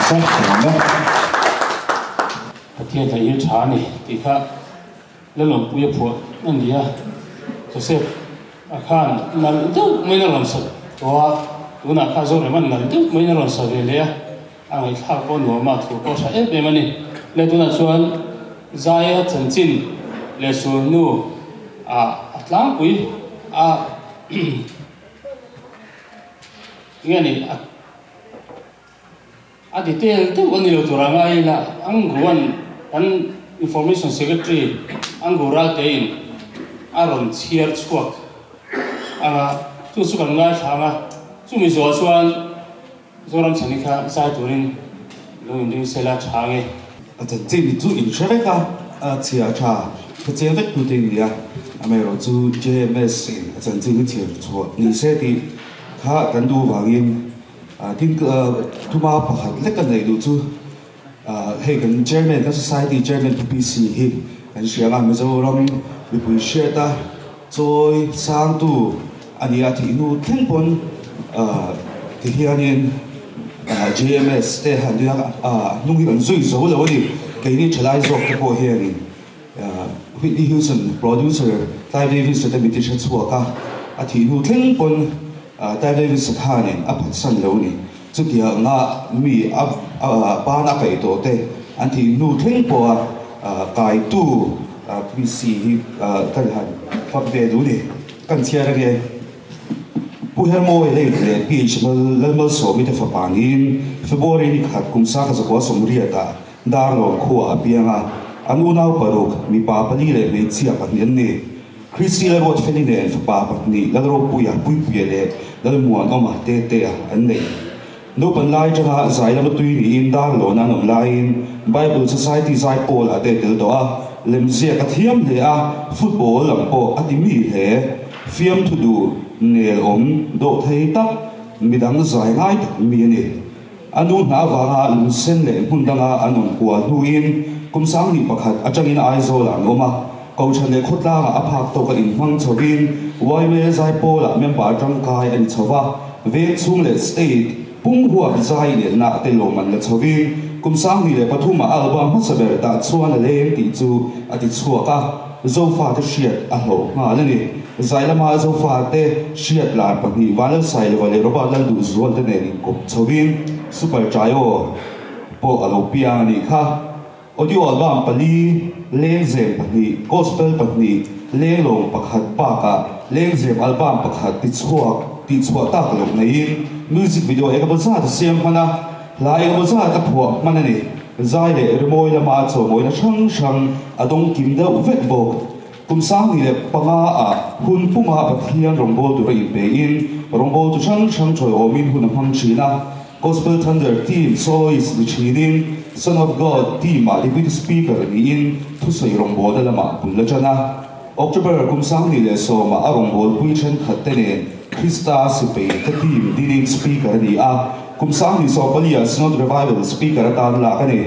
se ka lawm e. Pathian hla hi tha a ni tih kha Lalawmpuia phuah a ni a, Joseph a khan nalh deuh maiin a rawn sa tawh a, tunah kha Zorema'n nalh deuh maiin a rawn sa ve leh a, a ngaihthlak pawh nuam a, thu pawh tha em em a ni. Le tunah chuan Zaia chanchin leh sulhnu ah a tlangpui a nge ni a A detail deuh a ni lo tur a ngai ila Anguan kan Information Secretary Angu Raltein a rawn chhiar chhuak ang a, chu chu kan ngaithla ang a, chumi zawh chuan Zoram Chhani kha zai turin lo inring sela tha nge. A chanchin chu in hre vek a, a chhia tha hre chiang vek tute in nia, amaherawhchu JMS in a chanchin hi chhiar chhuah ni se tih kha kan duh vangin Tin, thuma pakhat lek ka neih duh chu hei kan Chairman, kan Society Chairman Pu PC hi kan hria ang a, Mizoram mipui hriata chawi sangtu a ni a, thih hnu thleng pawn ti hianin JMS te han nia a hnung hi kan zui zo lo a ni. Keini thalai zawk te pawh hianin Whitney Houston producer Clive Davis te mit i hre chhuak a, a thih hnu thleng pawn Clive Davis khanin a phatsan lo ni. Chutianga mi a ban a kaih tawh te an thih hnu thleng pawha kaitu PC hi kan han fak ve duh ni. Kan chhiar ange. Pu Hermawi late leh PH Lalmalsawmi te fapa niin February ni khat kum sangkhat zakua sawmriatah Darlawn khua a piang a, an unau paruk, mipa pali leh hmeichhia pahnih an ni. Christy Lalruatfeli nen fapa pahnih, Lalropuia, Puipuia leh Lalmuanawma, Tetea, an nei. Naupan lai atanga zai lama tui niin Darlawn an awm laiin Bible Society zai pawl a te tel tawh a, lemziak a thiam hle a, football lam pawh a ti mi hle. Fiamthu duh, nel awm, dawh thei tak, midang zai ngai tak mi a ni. A nu hna avanga lungsen leh hmun danga an awm kual hnuin kum sanghnih pakhat atangin Aizawlah an awm a, Kohhran leh khawtlangah a phak tawka inhmang chhovin yma Zaipawlah member tangkai a ni chho va, veng chhung leh state pum huap zai lenna te lawm an la chhovin kum 2003ah album hmasa ber tah chuan a leng tih chu a ti chhuak a. Zofate hriat a hlawh nghal a ni. Zai lama Zofate hriat lar pahnih Vanlalsailova leh Robert Lalduhzual te nen inkawp chhovin Super Trio pawh a lo piang a nih kha. Audio album pali, lengzem pahnih, gospel pahnih, lenglawng pakhat bakah lengzem album pakhat tichhuak tihchhuah tak loh neiin music video engemaw zat a siam hman a, hla engemaw zat a phuah hman a ni. Zai leh rimawi lama chawmawina hrang hrang a dawng kim deuh vek bawk. Kum 2005 ah hun puma Pathian rawngbâwl tura inpein rawngbâwltu hrang hrang ṭhawiawmin hun a hmang ṭhin a. Gospel Thunder team soloist ni ṭhinin Son of God team ah Deputy Speaker niin thusawi rawngbâwlna lamah bul a ṭan a. October kum 2010 ah a rawngbâwlpui ṭhenkhat te nen Krista Sipei te team dinin Speaker a ni a. Kum 2014 ah Synod Revival Speaker atan lak a ni.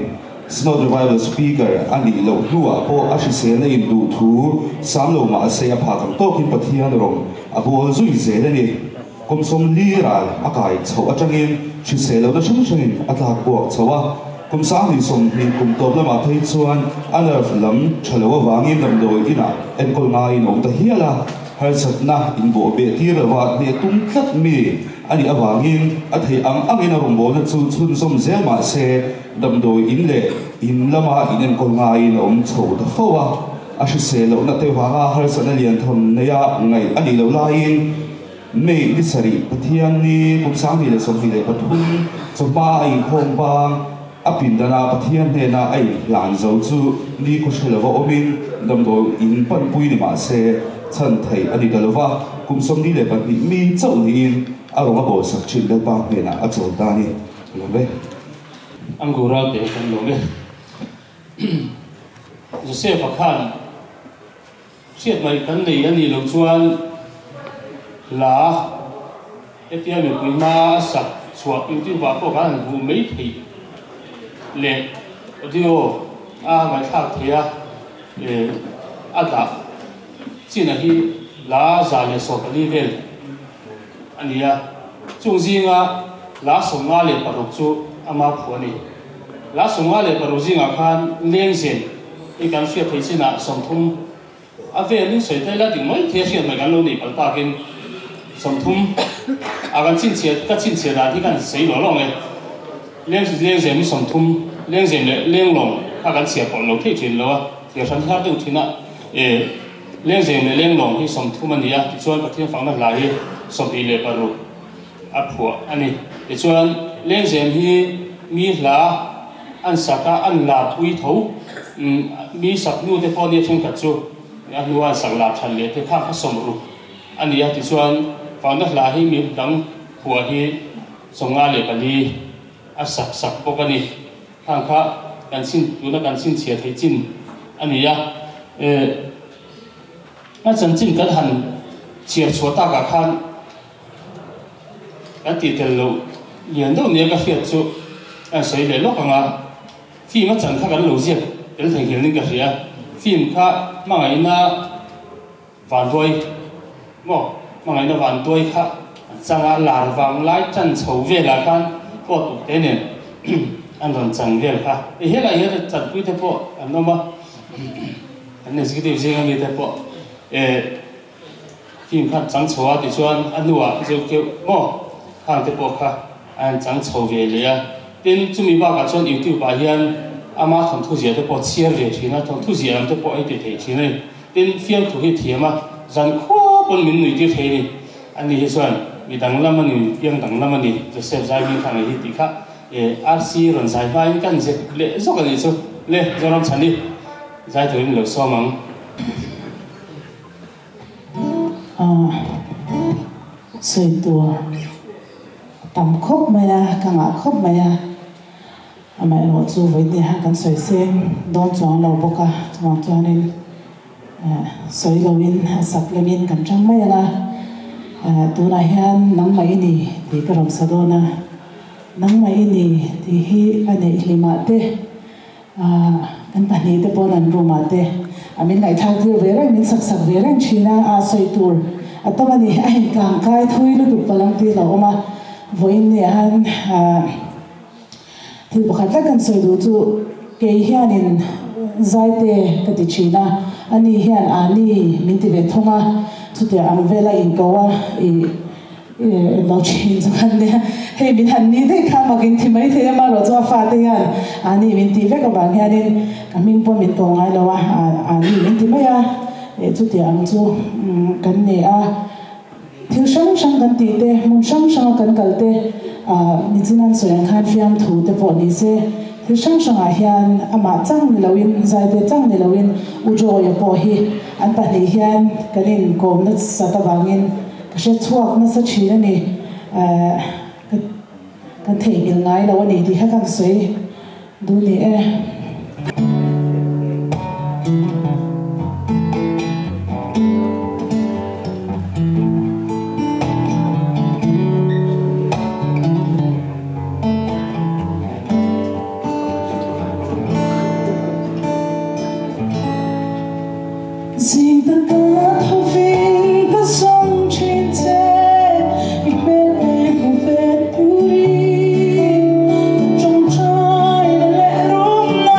Synod Revival Speaker a nih loh hnuah pawh a hriselna in duh thu sam lo mah se a phak ang tawkin Pathian rawng a bawl zui zel a ni. Kum 40 ral a kai chhoh atangin hrisel lohna hrang hrangin a tlak buak chho a. Kum 2020 kum tawp lamah phei chuan a nerve lam tha lo avangin damdawi inah enkawl ngaiin a awm ta hial a. Harsatna inbawh beh tir lova hneh tum tlat mi a nih avangin a theih ang angin a rawngbawlna chu chhunzawm zel mah se damdawi in leh in lama inenkawl ngaiin a awm chho ta fo a. A hrisel lohna te vanga harsatna lian tham neia ngaih a nih loh laiin May ni sarih Pathian ni kum 2023 chawhma a inkhawm bang a pindana Pathian hnena a inhlan zo chu ni khaw hre lova awmin damdawi in panpui ni mah se chhan theih a ni ta lova, kum 42 mi chauh niin a rawng a bawlsak thin Lalpa hnenah a chawl ta a ni. Lawm e. Angura te kan lawm e. Joseph-a khan Hriat mai kan nei a nih loh chuan hla hetia mipui hma a sak chhuah YouTube ah pawh kan han hmuh mai theih leh audio a ngaihthlak theih a, a dah chin a hi hla 114 vel a ni a, chung zinga. Hla 56 chu ama phuah a ni. Hla 56 zingah khan Lengzen hi kan hriat theih chinah 30 a velin sawi ta ila ding mai thei a hriat mai kan lo nei palh takin 30 a kan chhinchhiah ka chhinchhiah dan hi kan sawi lawh lawng e. Leng Lengzem hi 30 Lengzem leh Lenglawng kha kan chhiar pawlh lo thei thin lo a, thliar hran har deuh thin a e. Lengzem leh Lenglawng hi 30 a ni a, tichuan Pathian fakna hla hi 26 a phuah a ni. Tichuan Lengzem hi mi hla an sak a, an larpui tho. Mi sak hnu te pawh nia thenkhat chu a hnua an sak lar that leh te kha kha 60 a ni a. Tichuan fakna hla hi mi dang phuah hi 54 a sak sak bawk a ni. Khang kha kan chhin tuna kan chhinchhiah theih chin a ni a. A chanchin kan han chhiar chhuah takah khan kan tih tel loh lian deuh nia ka hriat chu a sawi leh lawk ang a, film a chan kha kan lo ziak tel thei nghilh ning ka hria. Film kha hmangaihna vanduai maw hmangaihna vanduai kha an chang a, lar vang lai tan chho velah khan pawh tuk te nen an rawn chan vel kha. Hei helai hian chanpui te pawh an awm a. An executive zinga mite pawh eh film kha an chang chho a tichuan a hnuah zeuh keuh maw khang te pawh kha a han chang chho ve leh a. Tin, chumi bakah chuan YouTube ah hian ama thawnthu ziah te pawh chhiar ve thin a, thawnthu ziah lam te pawh a ti thei thin a ni. Tin, fiamthu hi thiam a, zan khua pawn min nuih tir thei a ni. Ani hi chuan mi danglam a ni, mi piang danglam a ni, Joseph Zaiming kha ngei hi tih kha eh RC rawn zai hmain kan zep leh zawk a nih chu. Le, Zoram Chhani. Zai turin lo sawm ang. Aw, sawi tur a tam khawp mai a, ka ngah khawp mai a, amaherawh chu vawiin han kan sawi seng dawn chuang lo bawk a, chuvang chuanin sawi loin a sak lemin kan chang mai ang a, tunah hian nangmah i ni tih ka rawn sa dawn a, nangmah i ni tih hi a neih hlimah te. Kan pahnih te pawn an room ah te a min ngaihthlak tir ve reng, min sak sak ve reng thin a, a sawi tur a tam a ni. A inkang kai thui lutuk palang tih lo awm a, vawiin ni ah han thil pakhat lek kan sawi duh chu kei hianin Zaite ka ti thin a, ani hian Ani min ti ve thung a, chutiang ang vela inko a ih Lo thin chu kan nia, hei min han ni daih kha mak in thi mai thei a, marawh chu a fate hian ani min tih vek avang hianin ka hming pawh min tawng ngai lo a, ani min ti mai a, chutiang ang chu kan ni a, thil hrang hrang kan tih te, hmun hrang hranga kan kal te, nichin an sawi ang khan fiamthu te pawh ni se, thil hrang hrangah hian amah chang ni loin, zaite chang ni loin U Joy-a pawh hi an pahnih hian kan inkawm nasat avangin Ka hre chhuak nasa thin a ni. Ka kan theihnghilh ngai lo a ni tih kha kan sawi duh ni e. Zing taka thovin ka zawng thin che, i hmel e hmu ve turin ka tawngtai na leh rumna.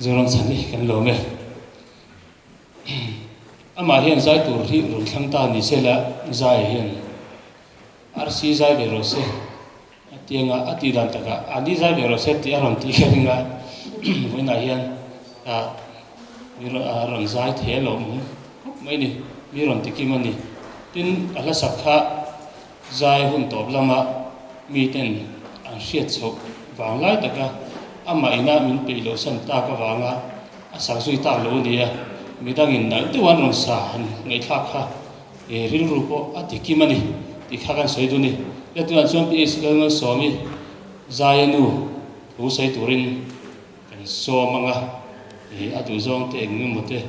Zoramchhani kan lawm e. Amah hian zai tur hi rawn thlang ta ni se la zai hian RC zai ve rawh se a ti anga a tih dan takah a ni zai ve rawh se tih a rawn tih ka ring a vawiinah hian ah mi a rawn zai thei a lawm khawp mai ni mi rawn ti kim a ni. Tin a hlasak kha Zai hun tawp lama miten an hriat chhoh vang lai taka amah ina min peih loh san tak avanga a sak zui tak lo a ni a, midangin nalh deuh an rawn sa han ngaihthlak kha e rilru pawh a ti kim a ni tih kha kan sawi dun i. Tia tunah chuan PH Lalmalsawmi Zaia nu thu sawi turin kan sawm ang a, e a duhzawng te eng emaw te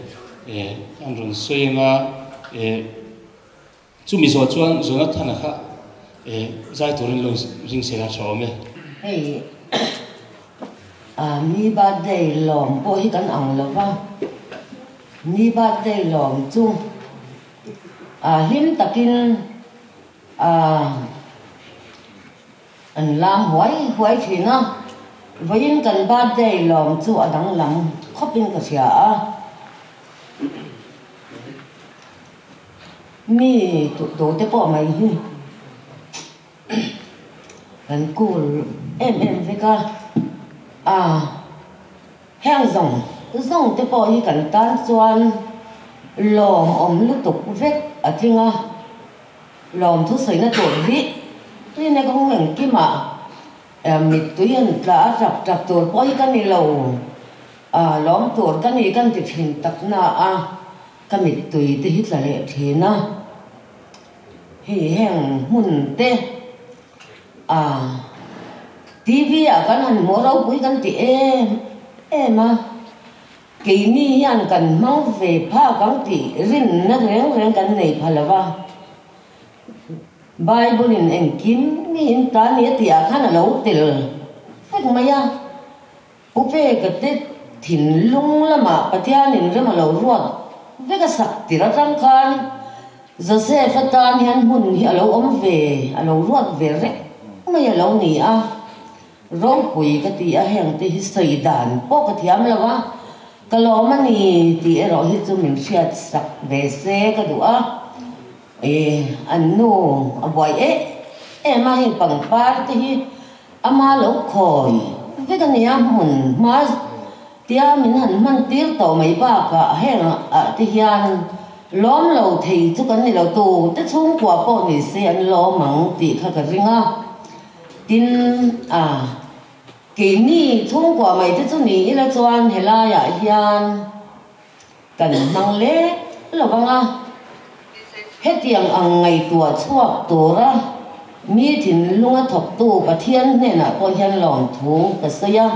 e an rawn sawi ang a, e. Chumi zawh chuan Jonathana kha zai turin lo ring se la tha awm e. Hei mi birthday lawm pawh hi kan ang lo va, mi birthday lawm chu hlim takin an lam huai huai thin a, vawiin kan birthday lawm chu a danglam khawpin ka hria a. Mi duh te pawh mai hi kan cool em em vek a, a heng zawng zawng te pawh hi kan tan chuan lawmawm lutuk vek a tling a, lawm thusawina tur hi rin e kawng engkimah mittui an tla a tap tap tur pawh hi ka ni lo, a lawm tur ka ni kan ti thin tak na a. Ka mittui te hi tla leh thin a, hei heng hmun te a TV ah kan han hmuh ropui kan ti em em a, keini hian kan hmang ve phak ang tih rinna reng reng kan nei pha lo va, Bible in engkim miin ta ni a tih ah khan a lo tel vek mai a. Pu Peka te thinlung lamah Pathianin rem a lo ruat vek a sak tir atang khan Joseph atan hian hmun hi a lo awm ve, a lo ruat ve reng mai a lo ni a. Ropui ka ti a, heng te hi sawi dan pawh ka thiam lo a, ka lawm a ni tih erawh hi chu min hriat sak ve se ka duh a. E, an nu a buai em em a, hei pangpar te hi ama lo khawi vek a nia, hmun hma tia min han hman tir tawh mai bakah heng ah te hian lawm lo thei chu kan ni lo, tu te chhungkua pawh ni se an lawm ang tih kha ka ring a, tin a keini chhungkua mai te chu ni ila chuan helaiah hian. Kan hmang lek lo vang a, hetiang ang ngaihtuah chhuak tura mi thinlunga thawktu Pathian hnenah pawh hian lawmthu ka sawi a.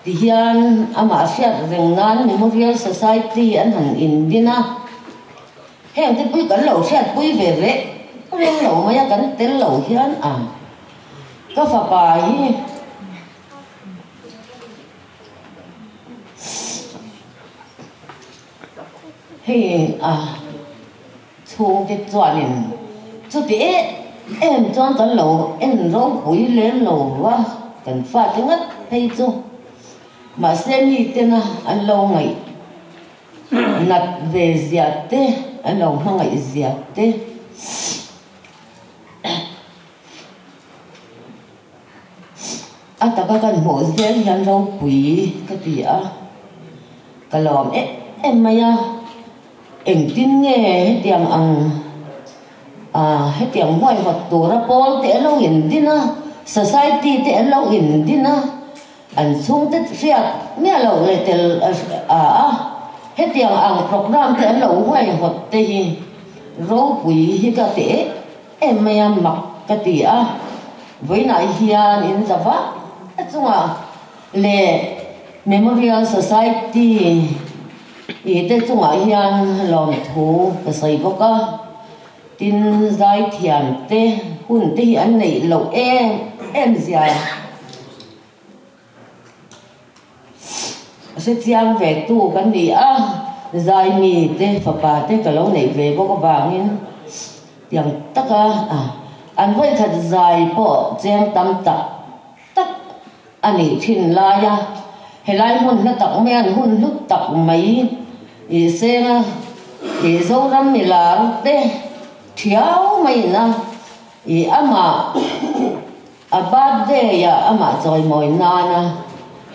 Tihian amah hriat reng nan Memorial Society an han indin a, heng te pui kan lo hriatpui ve reng reng lo mai a, kan tel lo hian a ka fapa hi. Hei a chhungte chuanin chuti em em chuan kan lo en ropui lem lo a, kan fate ngat phei chu. Mahse mitena an lo ngaih nat ve zia te, an lo hmangaih zia te. A taka kan hmuh zel hian ropui ka ti a, ka lawm em em mai a, engtin nge hetiang ang ah hetiang huaihawt tura pawl te an lo indin a, society te an lo indin a, an chhungte hriat miah loh leh tel ah a, hetiang ang program te an lo huaihawt te hi ropui hi ka ti em em mai a, mak ka ti a, vawiinah hian in za vak a chungah leh Memorial Society ih te chungah hian lawmthu ka sawi bawk a, tin zaithiam te hun te hi an neih loh em em zia. Hrechiang ve tu kan ni a, Zaimi te fapa te ka lo neih ve bawk avangin tiang taka an vawikhat zai pawh cheng tam tak tak a nih thin lai a. Helai hmun hla tak mai an hun hlut tak mai i senga i Zoram milar te thiau maiin a i amah a birthday ah amah chawimawi nana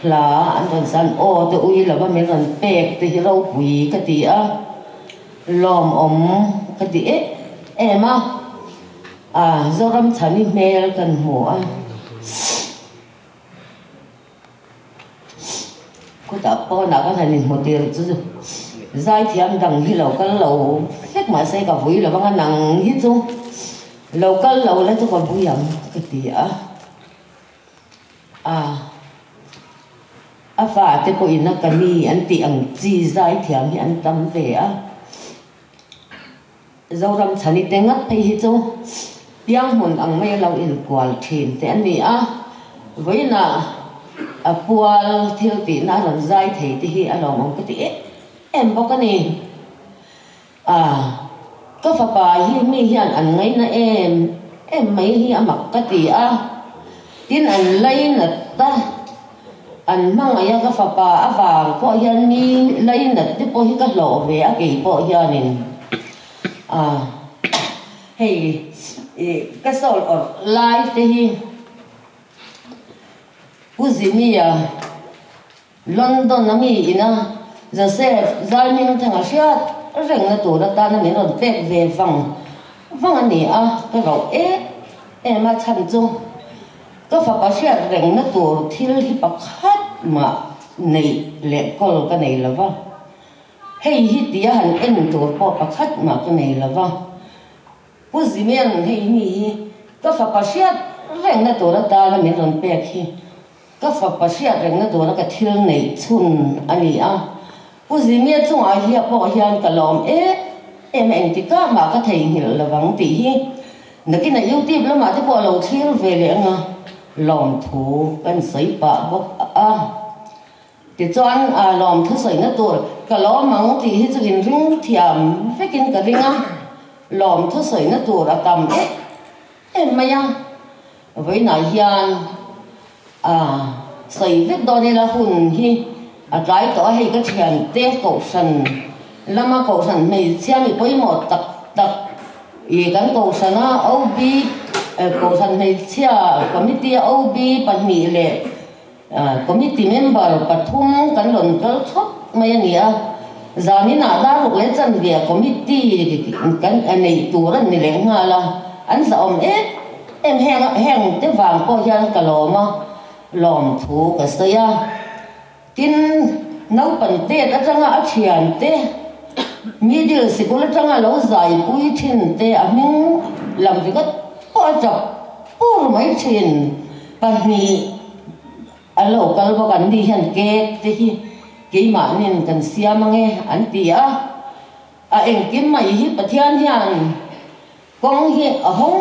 hla an rawn san aw te ui lova min rawn pek te hi ropui ka ti a, lawmawm ka ti em em a, a Zoram chhani hmel kan hmu a. Khutah pawnah ka han inhmu tir chu zaithiam dang hi lo kal lo vek mahse ka vui lo vang a, nang hi chu lo kal lo la chu ka vui ang ka ti a, a a fate pawhin a ka ni an tih ang chi zaithiam hi an tam ve a. Zoram chhani te ngat phei hi chu pianghmun ang mai a lo inkual thin te a ni a, vawiinah a pual thil tihna a rawn zai thei te hi a lawmawm ka ti em em bawk a ni. A, ka fapa hi mi hian an ngaina em em mai hi a mak ka ti a, tin an lainat a. An hmangaih a ka fapa avang pawh hian mi lainat te pawh hi ka hlawh ve a kei pawh hianin a hei ih ka sawl awrh lai te hi Pu Zimia London a mi ina Joseph Zaimingthanga hriat rengna tur atana min rawn pek ve vang vang a ni a ka rauh em em a chhan chu. Ka fapa hriat rengna tur thil hi pakhat mah neih leh kawl ka nei lo va, hei hi tia han en tur pawh pakhat mah ka nei lo va. Pu Zimian hei mi hi ka fapa hriat rengna tur atana min rawn pek hi ka fapa hriat rengna tura ka thil neih chhun a ni a. Pu Zimia chungah hiah pawh hian ka lawm em em a, engtikah mah ka theihnghilh lovang tih hi Nakinah YouTube lamah te pawh a lo thlir ve leh anga lawmthu kan sawi pah bawk a. Tichuan lawmthu sawina tur ka lawm ang tih hi chu inring thiam vekin ka ring a, lawmthu sawina tur a tam em em mai a. Vawiinah hian sawi vek dawn ila hun hi a tlai tawh a, hei ka thiante kohhran lama kohhran hmeichhia mi pawimawh tak tak ih kan kohhrana OB kohhran hmeichhia committee a OB pahnih leh committee member pathum kan rawn kal thawk mai a ni a, zaninah daruk leh chanve committee kan neih tur a ni leh nghal a, an zahawm em em heng heng te vang pawh hian ka lawm a, lawmthu ka sawi a. Tin, naupang tet atanga a thiante, middle sikul atanga lo zaipui thin te a hming lam ringawt pawh a chap pur mai thin. Pahnih a lo kal bawk an ni hian cake te hi keimahnin kan siam ange an ti a. A engkim mai hi Pathian hian kawng hi a hawng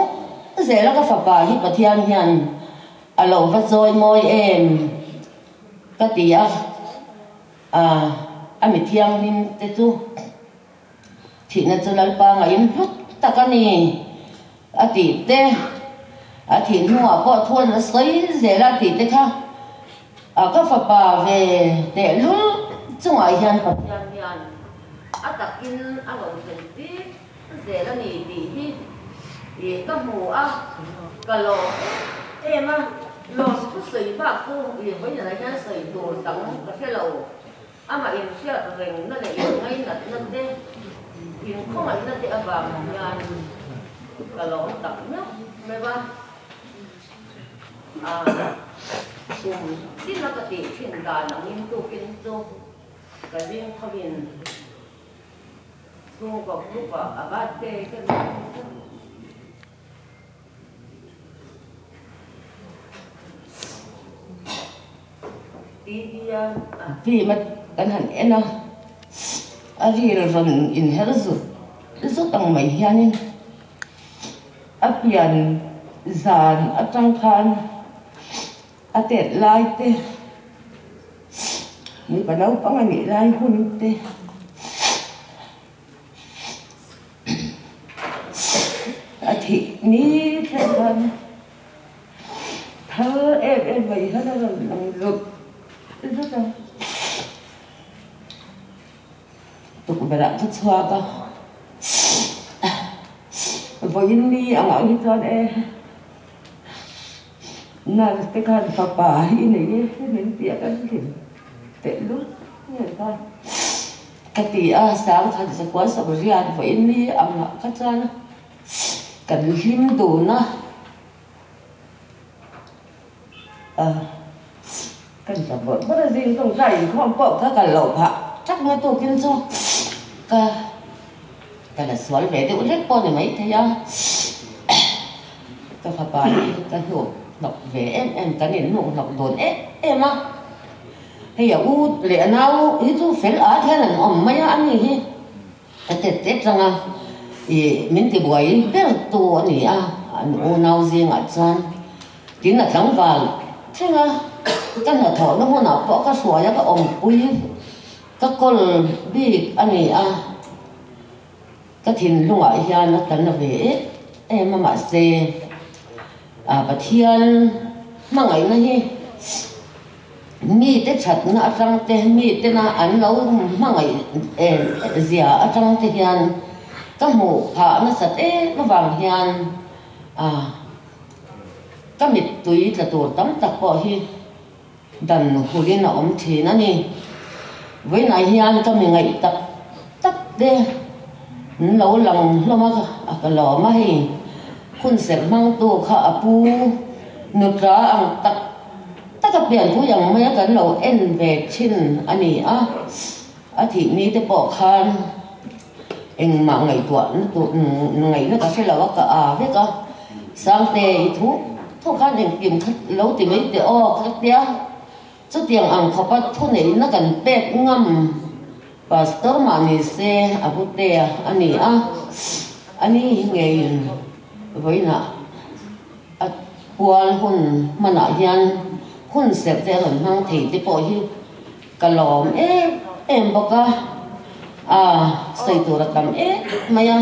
zel a, ka fapa hi Pathian hian a lo va chawi mawi em ka ti a, a mi thianghlim te chu thihna chu Lalpa ngaih hlut tak a ni a tih te, a thih hnuah pawh thu an la sawi zel a tih te kha ka fapa ve tehlul chungah hian Pathian hian a takin a rawn thlen tir zel a ni tih hi ih ka hmu a, ka lawm em em a, lawm thu sawi bak chu ih vawiinah hian sawi tur dang ka hre lo, amah inhriat rengna leh inngainatna te, inkhawngaihna te avang hian ka lawm tak meuh meuh a, ah kum tin a ka tih thin dan angin tukin chu ka zing thovin. Chhungkaw group ah a birthday ka ni TV a film a kan han en a, a ril rawn inher zut zut ang mai hianin a pian zan atang khan a tet lai te Mipa naupang a nih lai hun te a thih ni thleng khan thal em em mai hian a rawn lang zut ti zet a. Tukverh ah ka chhuak a, vawiin ni angah hi chuan e nurse te khan fapa hi nei e min ti a kan hlim tehlul nen khan ka ti a, sangkhat zakua sawmriat vawiin ni angah kha chuan kan hlim dun a. Kan tap bawrh bawrh a zing tawng tlai inkhawm pawh ka kal loh phah tak mai tukin chu ka ka la sual ve deuh hlek pawh ni maithei a, ka fapa hi ka hnuk hnawk ve em em kan inhnuk hnawk dawn em em a, hei a u leh a nau hi chu fel at hian an awm mai a ani hi. Ka tet tet rang a, ih min ti buai ber tu a ni a, an unau zingah chuan tin a tlangval thleng a, ka hnathawhna hmunah pawh ka hruai a, ka awmpui ka kawl bik a ni a, ka thinlungah hian a tla na ve em em a, mahse Pathian hmangaihna hi. Mite thatna atang te, mitena an lo hmangaih zia atang te hian ka hmuh phah nasat em avang hian ka mittui tla tur tam tak pawh hi dan hulin a awm thin a ni. Vawiinah hian ka mi ngaih tak tak te an lo lang hlawm a, ka lawm a hei hun serh hmangtu kha a pu nutra ang tak Tak a pian pui ang maia kan lo en ve thin a ni a, a thih ni te pawh khan engmah ngaihtuah na tur ngaihna ka hre lo a, ka a vek a, Sangte i thu thu khan engkim kha lo ti mai teh aw ka tia, chutiang ang khawpa thuneihna kan pek ngam Pastor mah ni se a Putea a ni a, ani ngeiin vawiinah A pual hun hmanah hian hun serh te a rawn hmang thei te pawh hi ka lawm em em bawk a, a sawi tur a tam em mai a,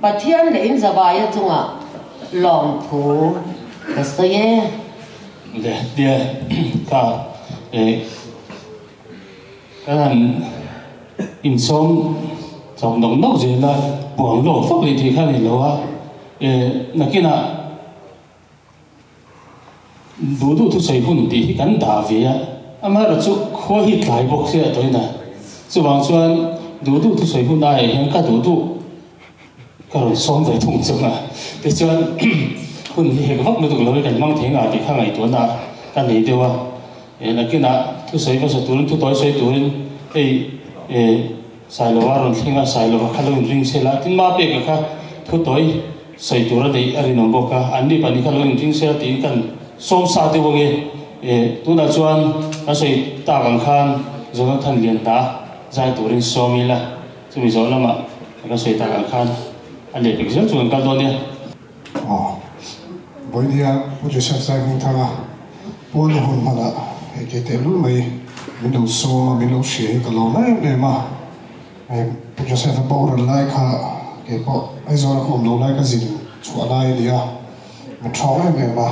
Pathian leh in zavaia chungah lawmthu ka sawi e. Le tia ka eh kan han insawm chawk nawk nawk zel a, puang lawk fak leh thei kha a ni lo a. Nakinah duh duh thusawi hun tih hi kan dah ve a, amaherawh chu khua hi tlai bawk sia a tawina. Chuvang chuan duh duh thusawi hun aiah hian ka duh duh ka rawn sawm ve thung chung a. Tichuan hun hi hek vak lutuk lo hi kan hmang thei ngah tih kha ngaihtuahna ka nei deuh a. Nakinah thusawi hmasa turin thutawi sawi turin hei Sailova rawn thleng a, Sailova kha lo inring sel a, tin Mapeka kha thu tawi sawi tur a neih a rinawm bawk a, anni pahnih kha lo inring sel a tiin kan sawm sa deuh ange. E, tunah chuan kan sawi tak ang khan Jonathan Lianta zai turin sawm ila, chumi zawh lamah kan sawi tak ang khan a lehpek zel chu kan kal dawn nia. Aw, vawinia Pu Joseph Zaihmingthanga Puala hun hmanah hei kei tehlul mai min lo sawm a, min lo hria hi ka lawm em em a. Hei Pu Joseph-a boral lai kha kei pawh Aizawl a ka awm lo lai ka zin chhuah lai a ni a, min thawng em em a.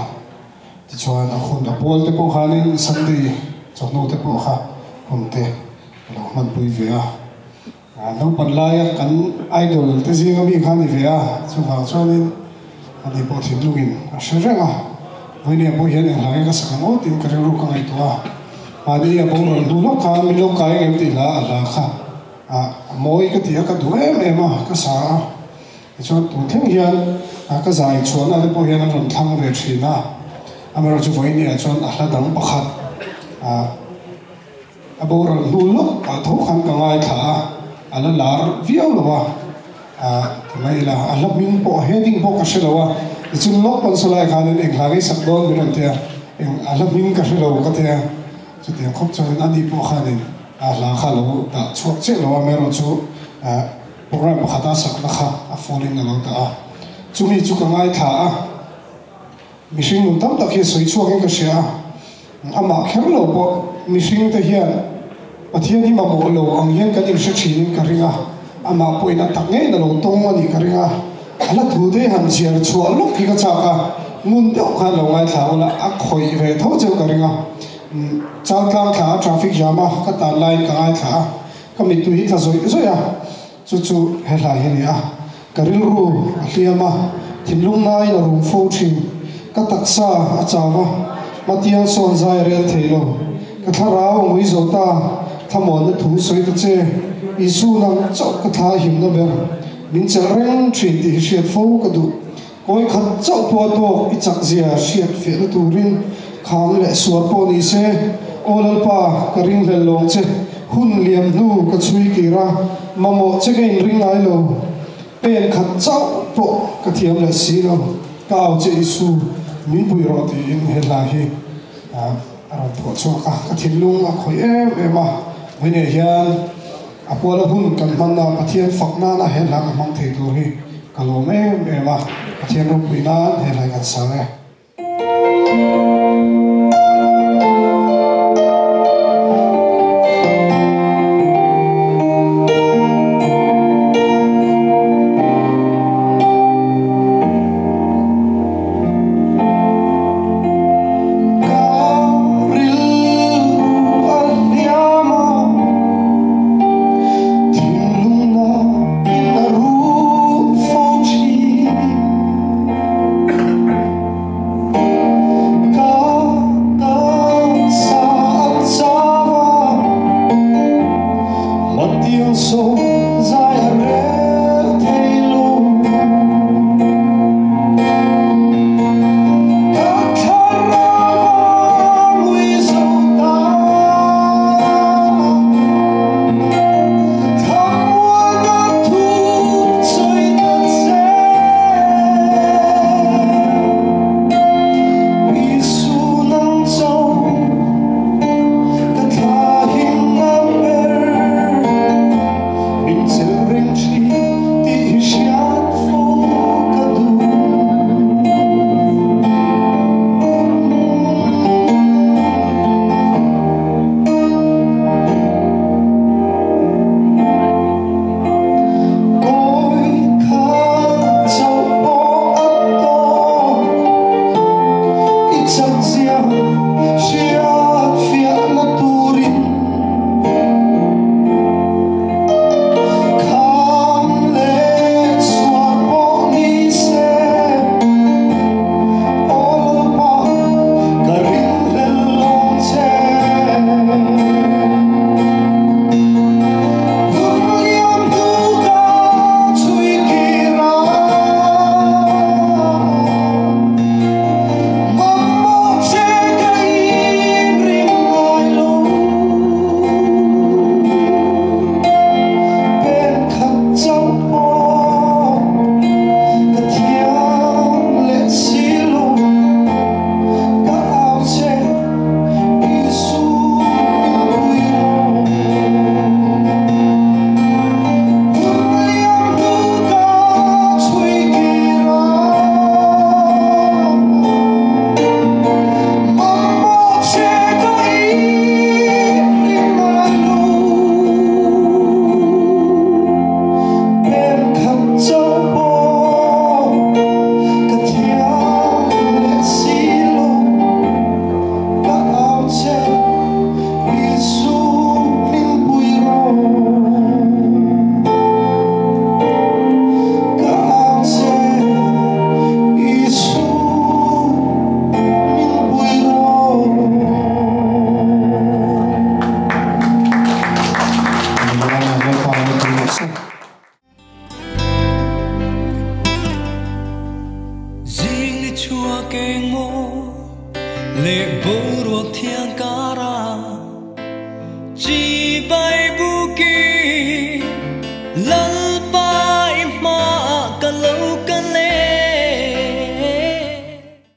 Tichuan a hun a pual te pawh khanin Sunday chawhnu te pawh kha hun te ka lo hmanpui ve a. Naupan laia kan idol te zinga mi kha a ni ve a, chuvang chuanin ani pawh thinlungin a hre reng a, vawinia pawh hian enghlai nge ka sak ang aw tiin ka rilru ka ngaihtuah a, mahni a boral hnu lawk khan min lo kai ang em tih hla a hla kha a mawi ka ti a, ka duh em em a, ka sa a, tichuan tun thleng hian ka zai chhuahna te pawh hian an rawn thlang ve thin a, amaherawhchu vawinia chuan a hla dang pakhat ah. A boral hnu lawk ah tho khan ka ngaithla a, a la lar viau lo a, ah ti mai ila, a hla hming pawh heading pawh ka hre lo a, tichun lawk pawn saw lai khanin eng hla ngei sak dawn min rawn ti a, eng a hla hming ka hre lo ka ti a, chutiang khawp chuanin ani pawh khanin a hla kha a lo dah chhuak chiah lo a, amaherawhchu ah program pakhata sakna kha a full in a lo dah a, chumi chu ka ngaithla a. Mihring nun tam tak hi sawi chhuakin ka hria a, amah kher lo pawh mihring te hian Pathian hi mamawh lo ang hian kan inhre thinin ka ring a, amah pawhin a tak ngeiin a lo tawng a nih ka ring a, a hla thu te han chhiar chhuah lawk hi ka chak a, ngun deuh khan lo ngaithla ula a khawih ve tho cheu ka ring a. Chaltlang thla a traffic jam a ka tan laiin ka ngaithla a, ka mittui hi tla zawih zawih a, chu chu he hla hi a ni a. Ka rilru a hliam a, thinlung naiin a rum fo thin. Ka taksa a chau a, hmatiang sawn zai a rel thei lo. Ka thlarau a ngui zo ta, thlamuanna thu sawi ta che. Isu nang chauh ka thla himna ber, min chelh reng thin tih hi hriat fo ka duh. Kawi khat chauh pawh a tawk i chak zia hriat fiahna turin kham leh suar pawh ni se, Aw Lalpa, ka ringhlel lawng che, hun liam hnu ka chhui kir a, mamawh che ka inring ngai lo, pen khat chauh pawh ka thiam leh si lo, ka au che Isu, min pui rawh tiin he hla hi a rawn phuah chhuak a, ka thinlung a khawih em em a, vawiinah hian a puala hun kan hmanna Pathian fak nana he hla ka hmang thei tur hi Ka lawm em em a, Pathian ropui nan he hlai kan sang e. Ka rilru a hliam a, thinlung na in a ruh fo thin. Ka taksa a chau a, hmatiang sawn zai a rel thei lo. Ka thlarau a ngui zo ta. Thlamuana thu sawi ta che. Isu nang chauh ka thla him a ber. Min chelh reng thin tih hi hriat fo ka duh. Kawi kha chauh pawh a tawk i chak zia hriat fiahna turin kham leh suar pawh ni se aw Lalpa ka ringhlel lawm che. Hun liam hnu ka chhui kir a, mamawh che ka inring ngai lo. Pen khat chauh pawh ka thiam leh si lo, ka au che Isu min pui lo. Hun liam hnu ka chhui kir a, mamawh che ka inring ngai lo. Pen khat chauh pawh ka thiam leh si lo, ka au che Isu min pui rawh. Ka au che Isu min pui rawh. Zing ni chhuak eng maw leh boruak thiang kara chi bai.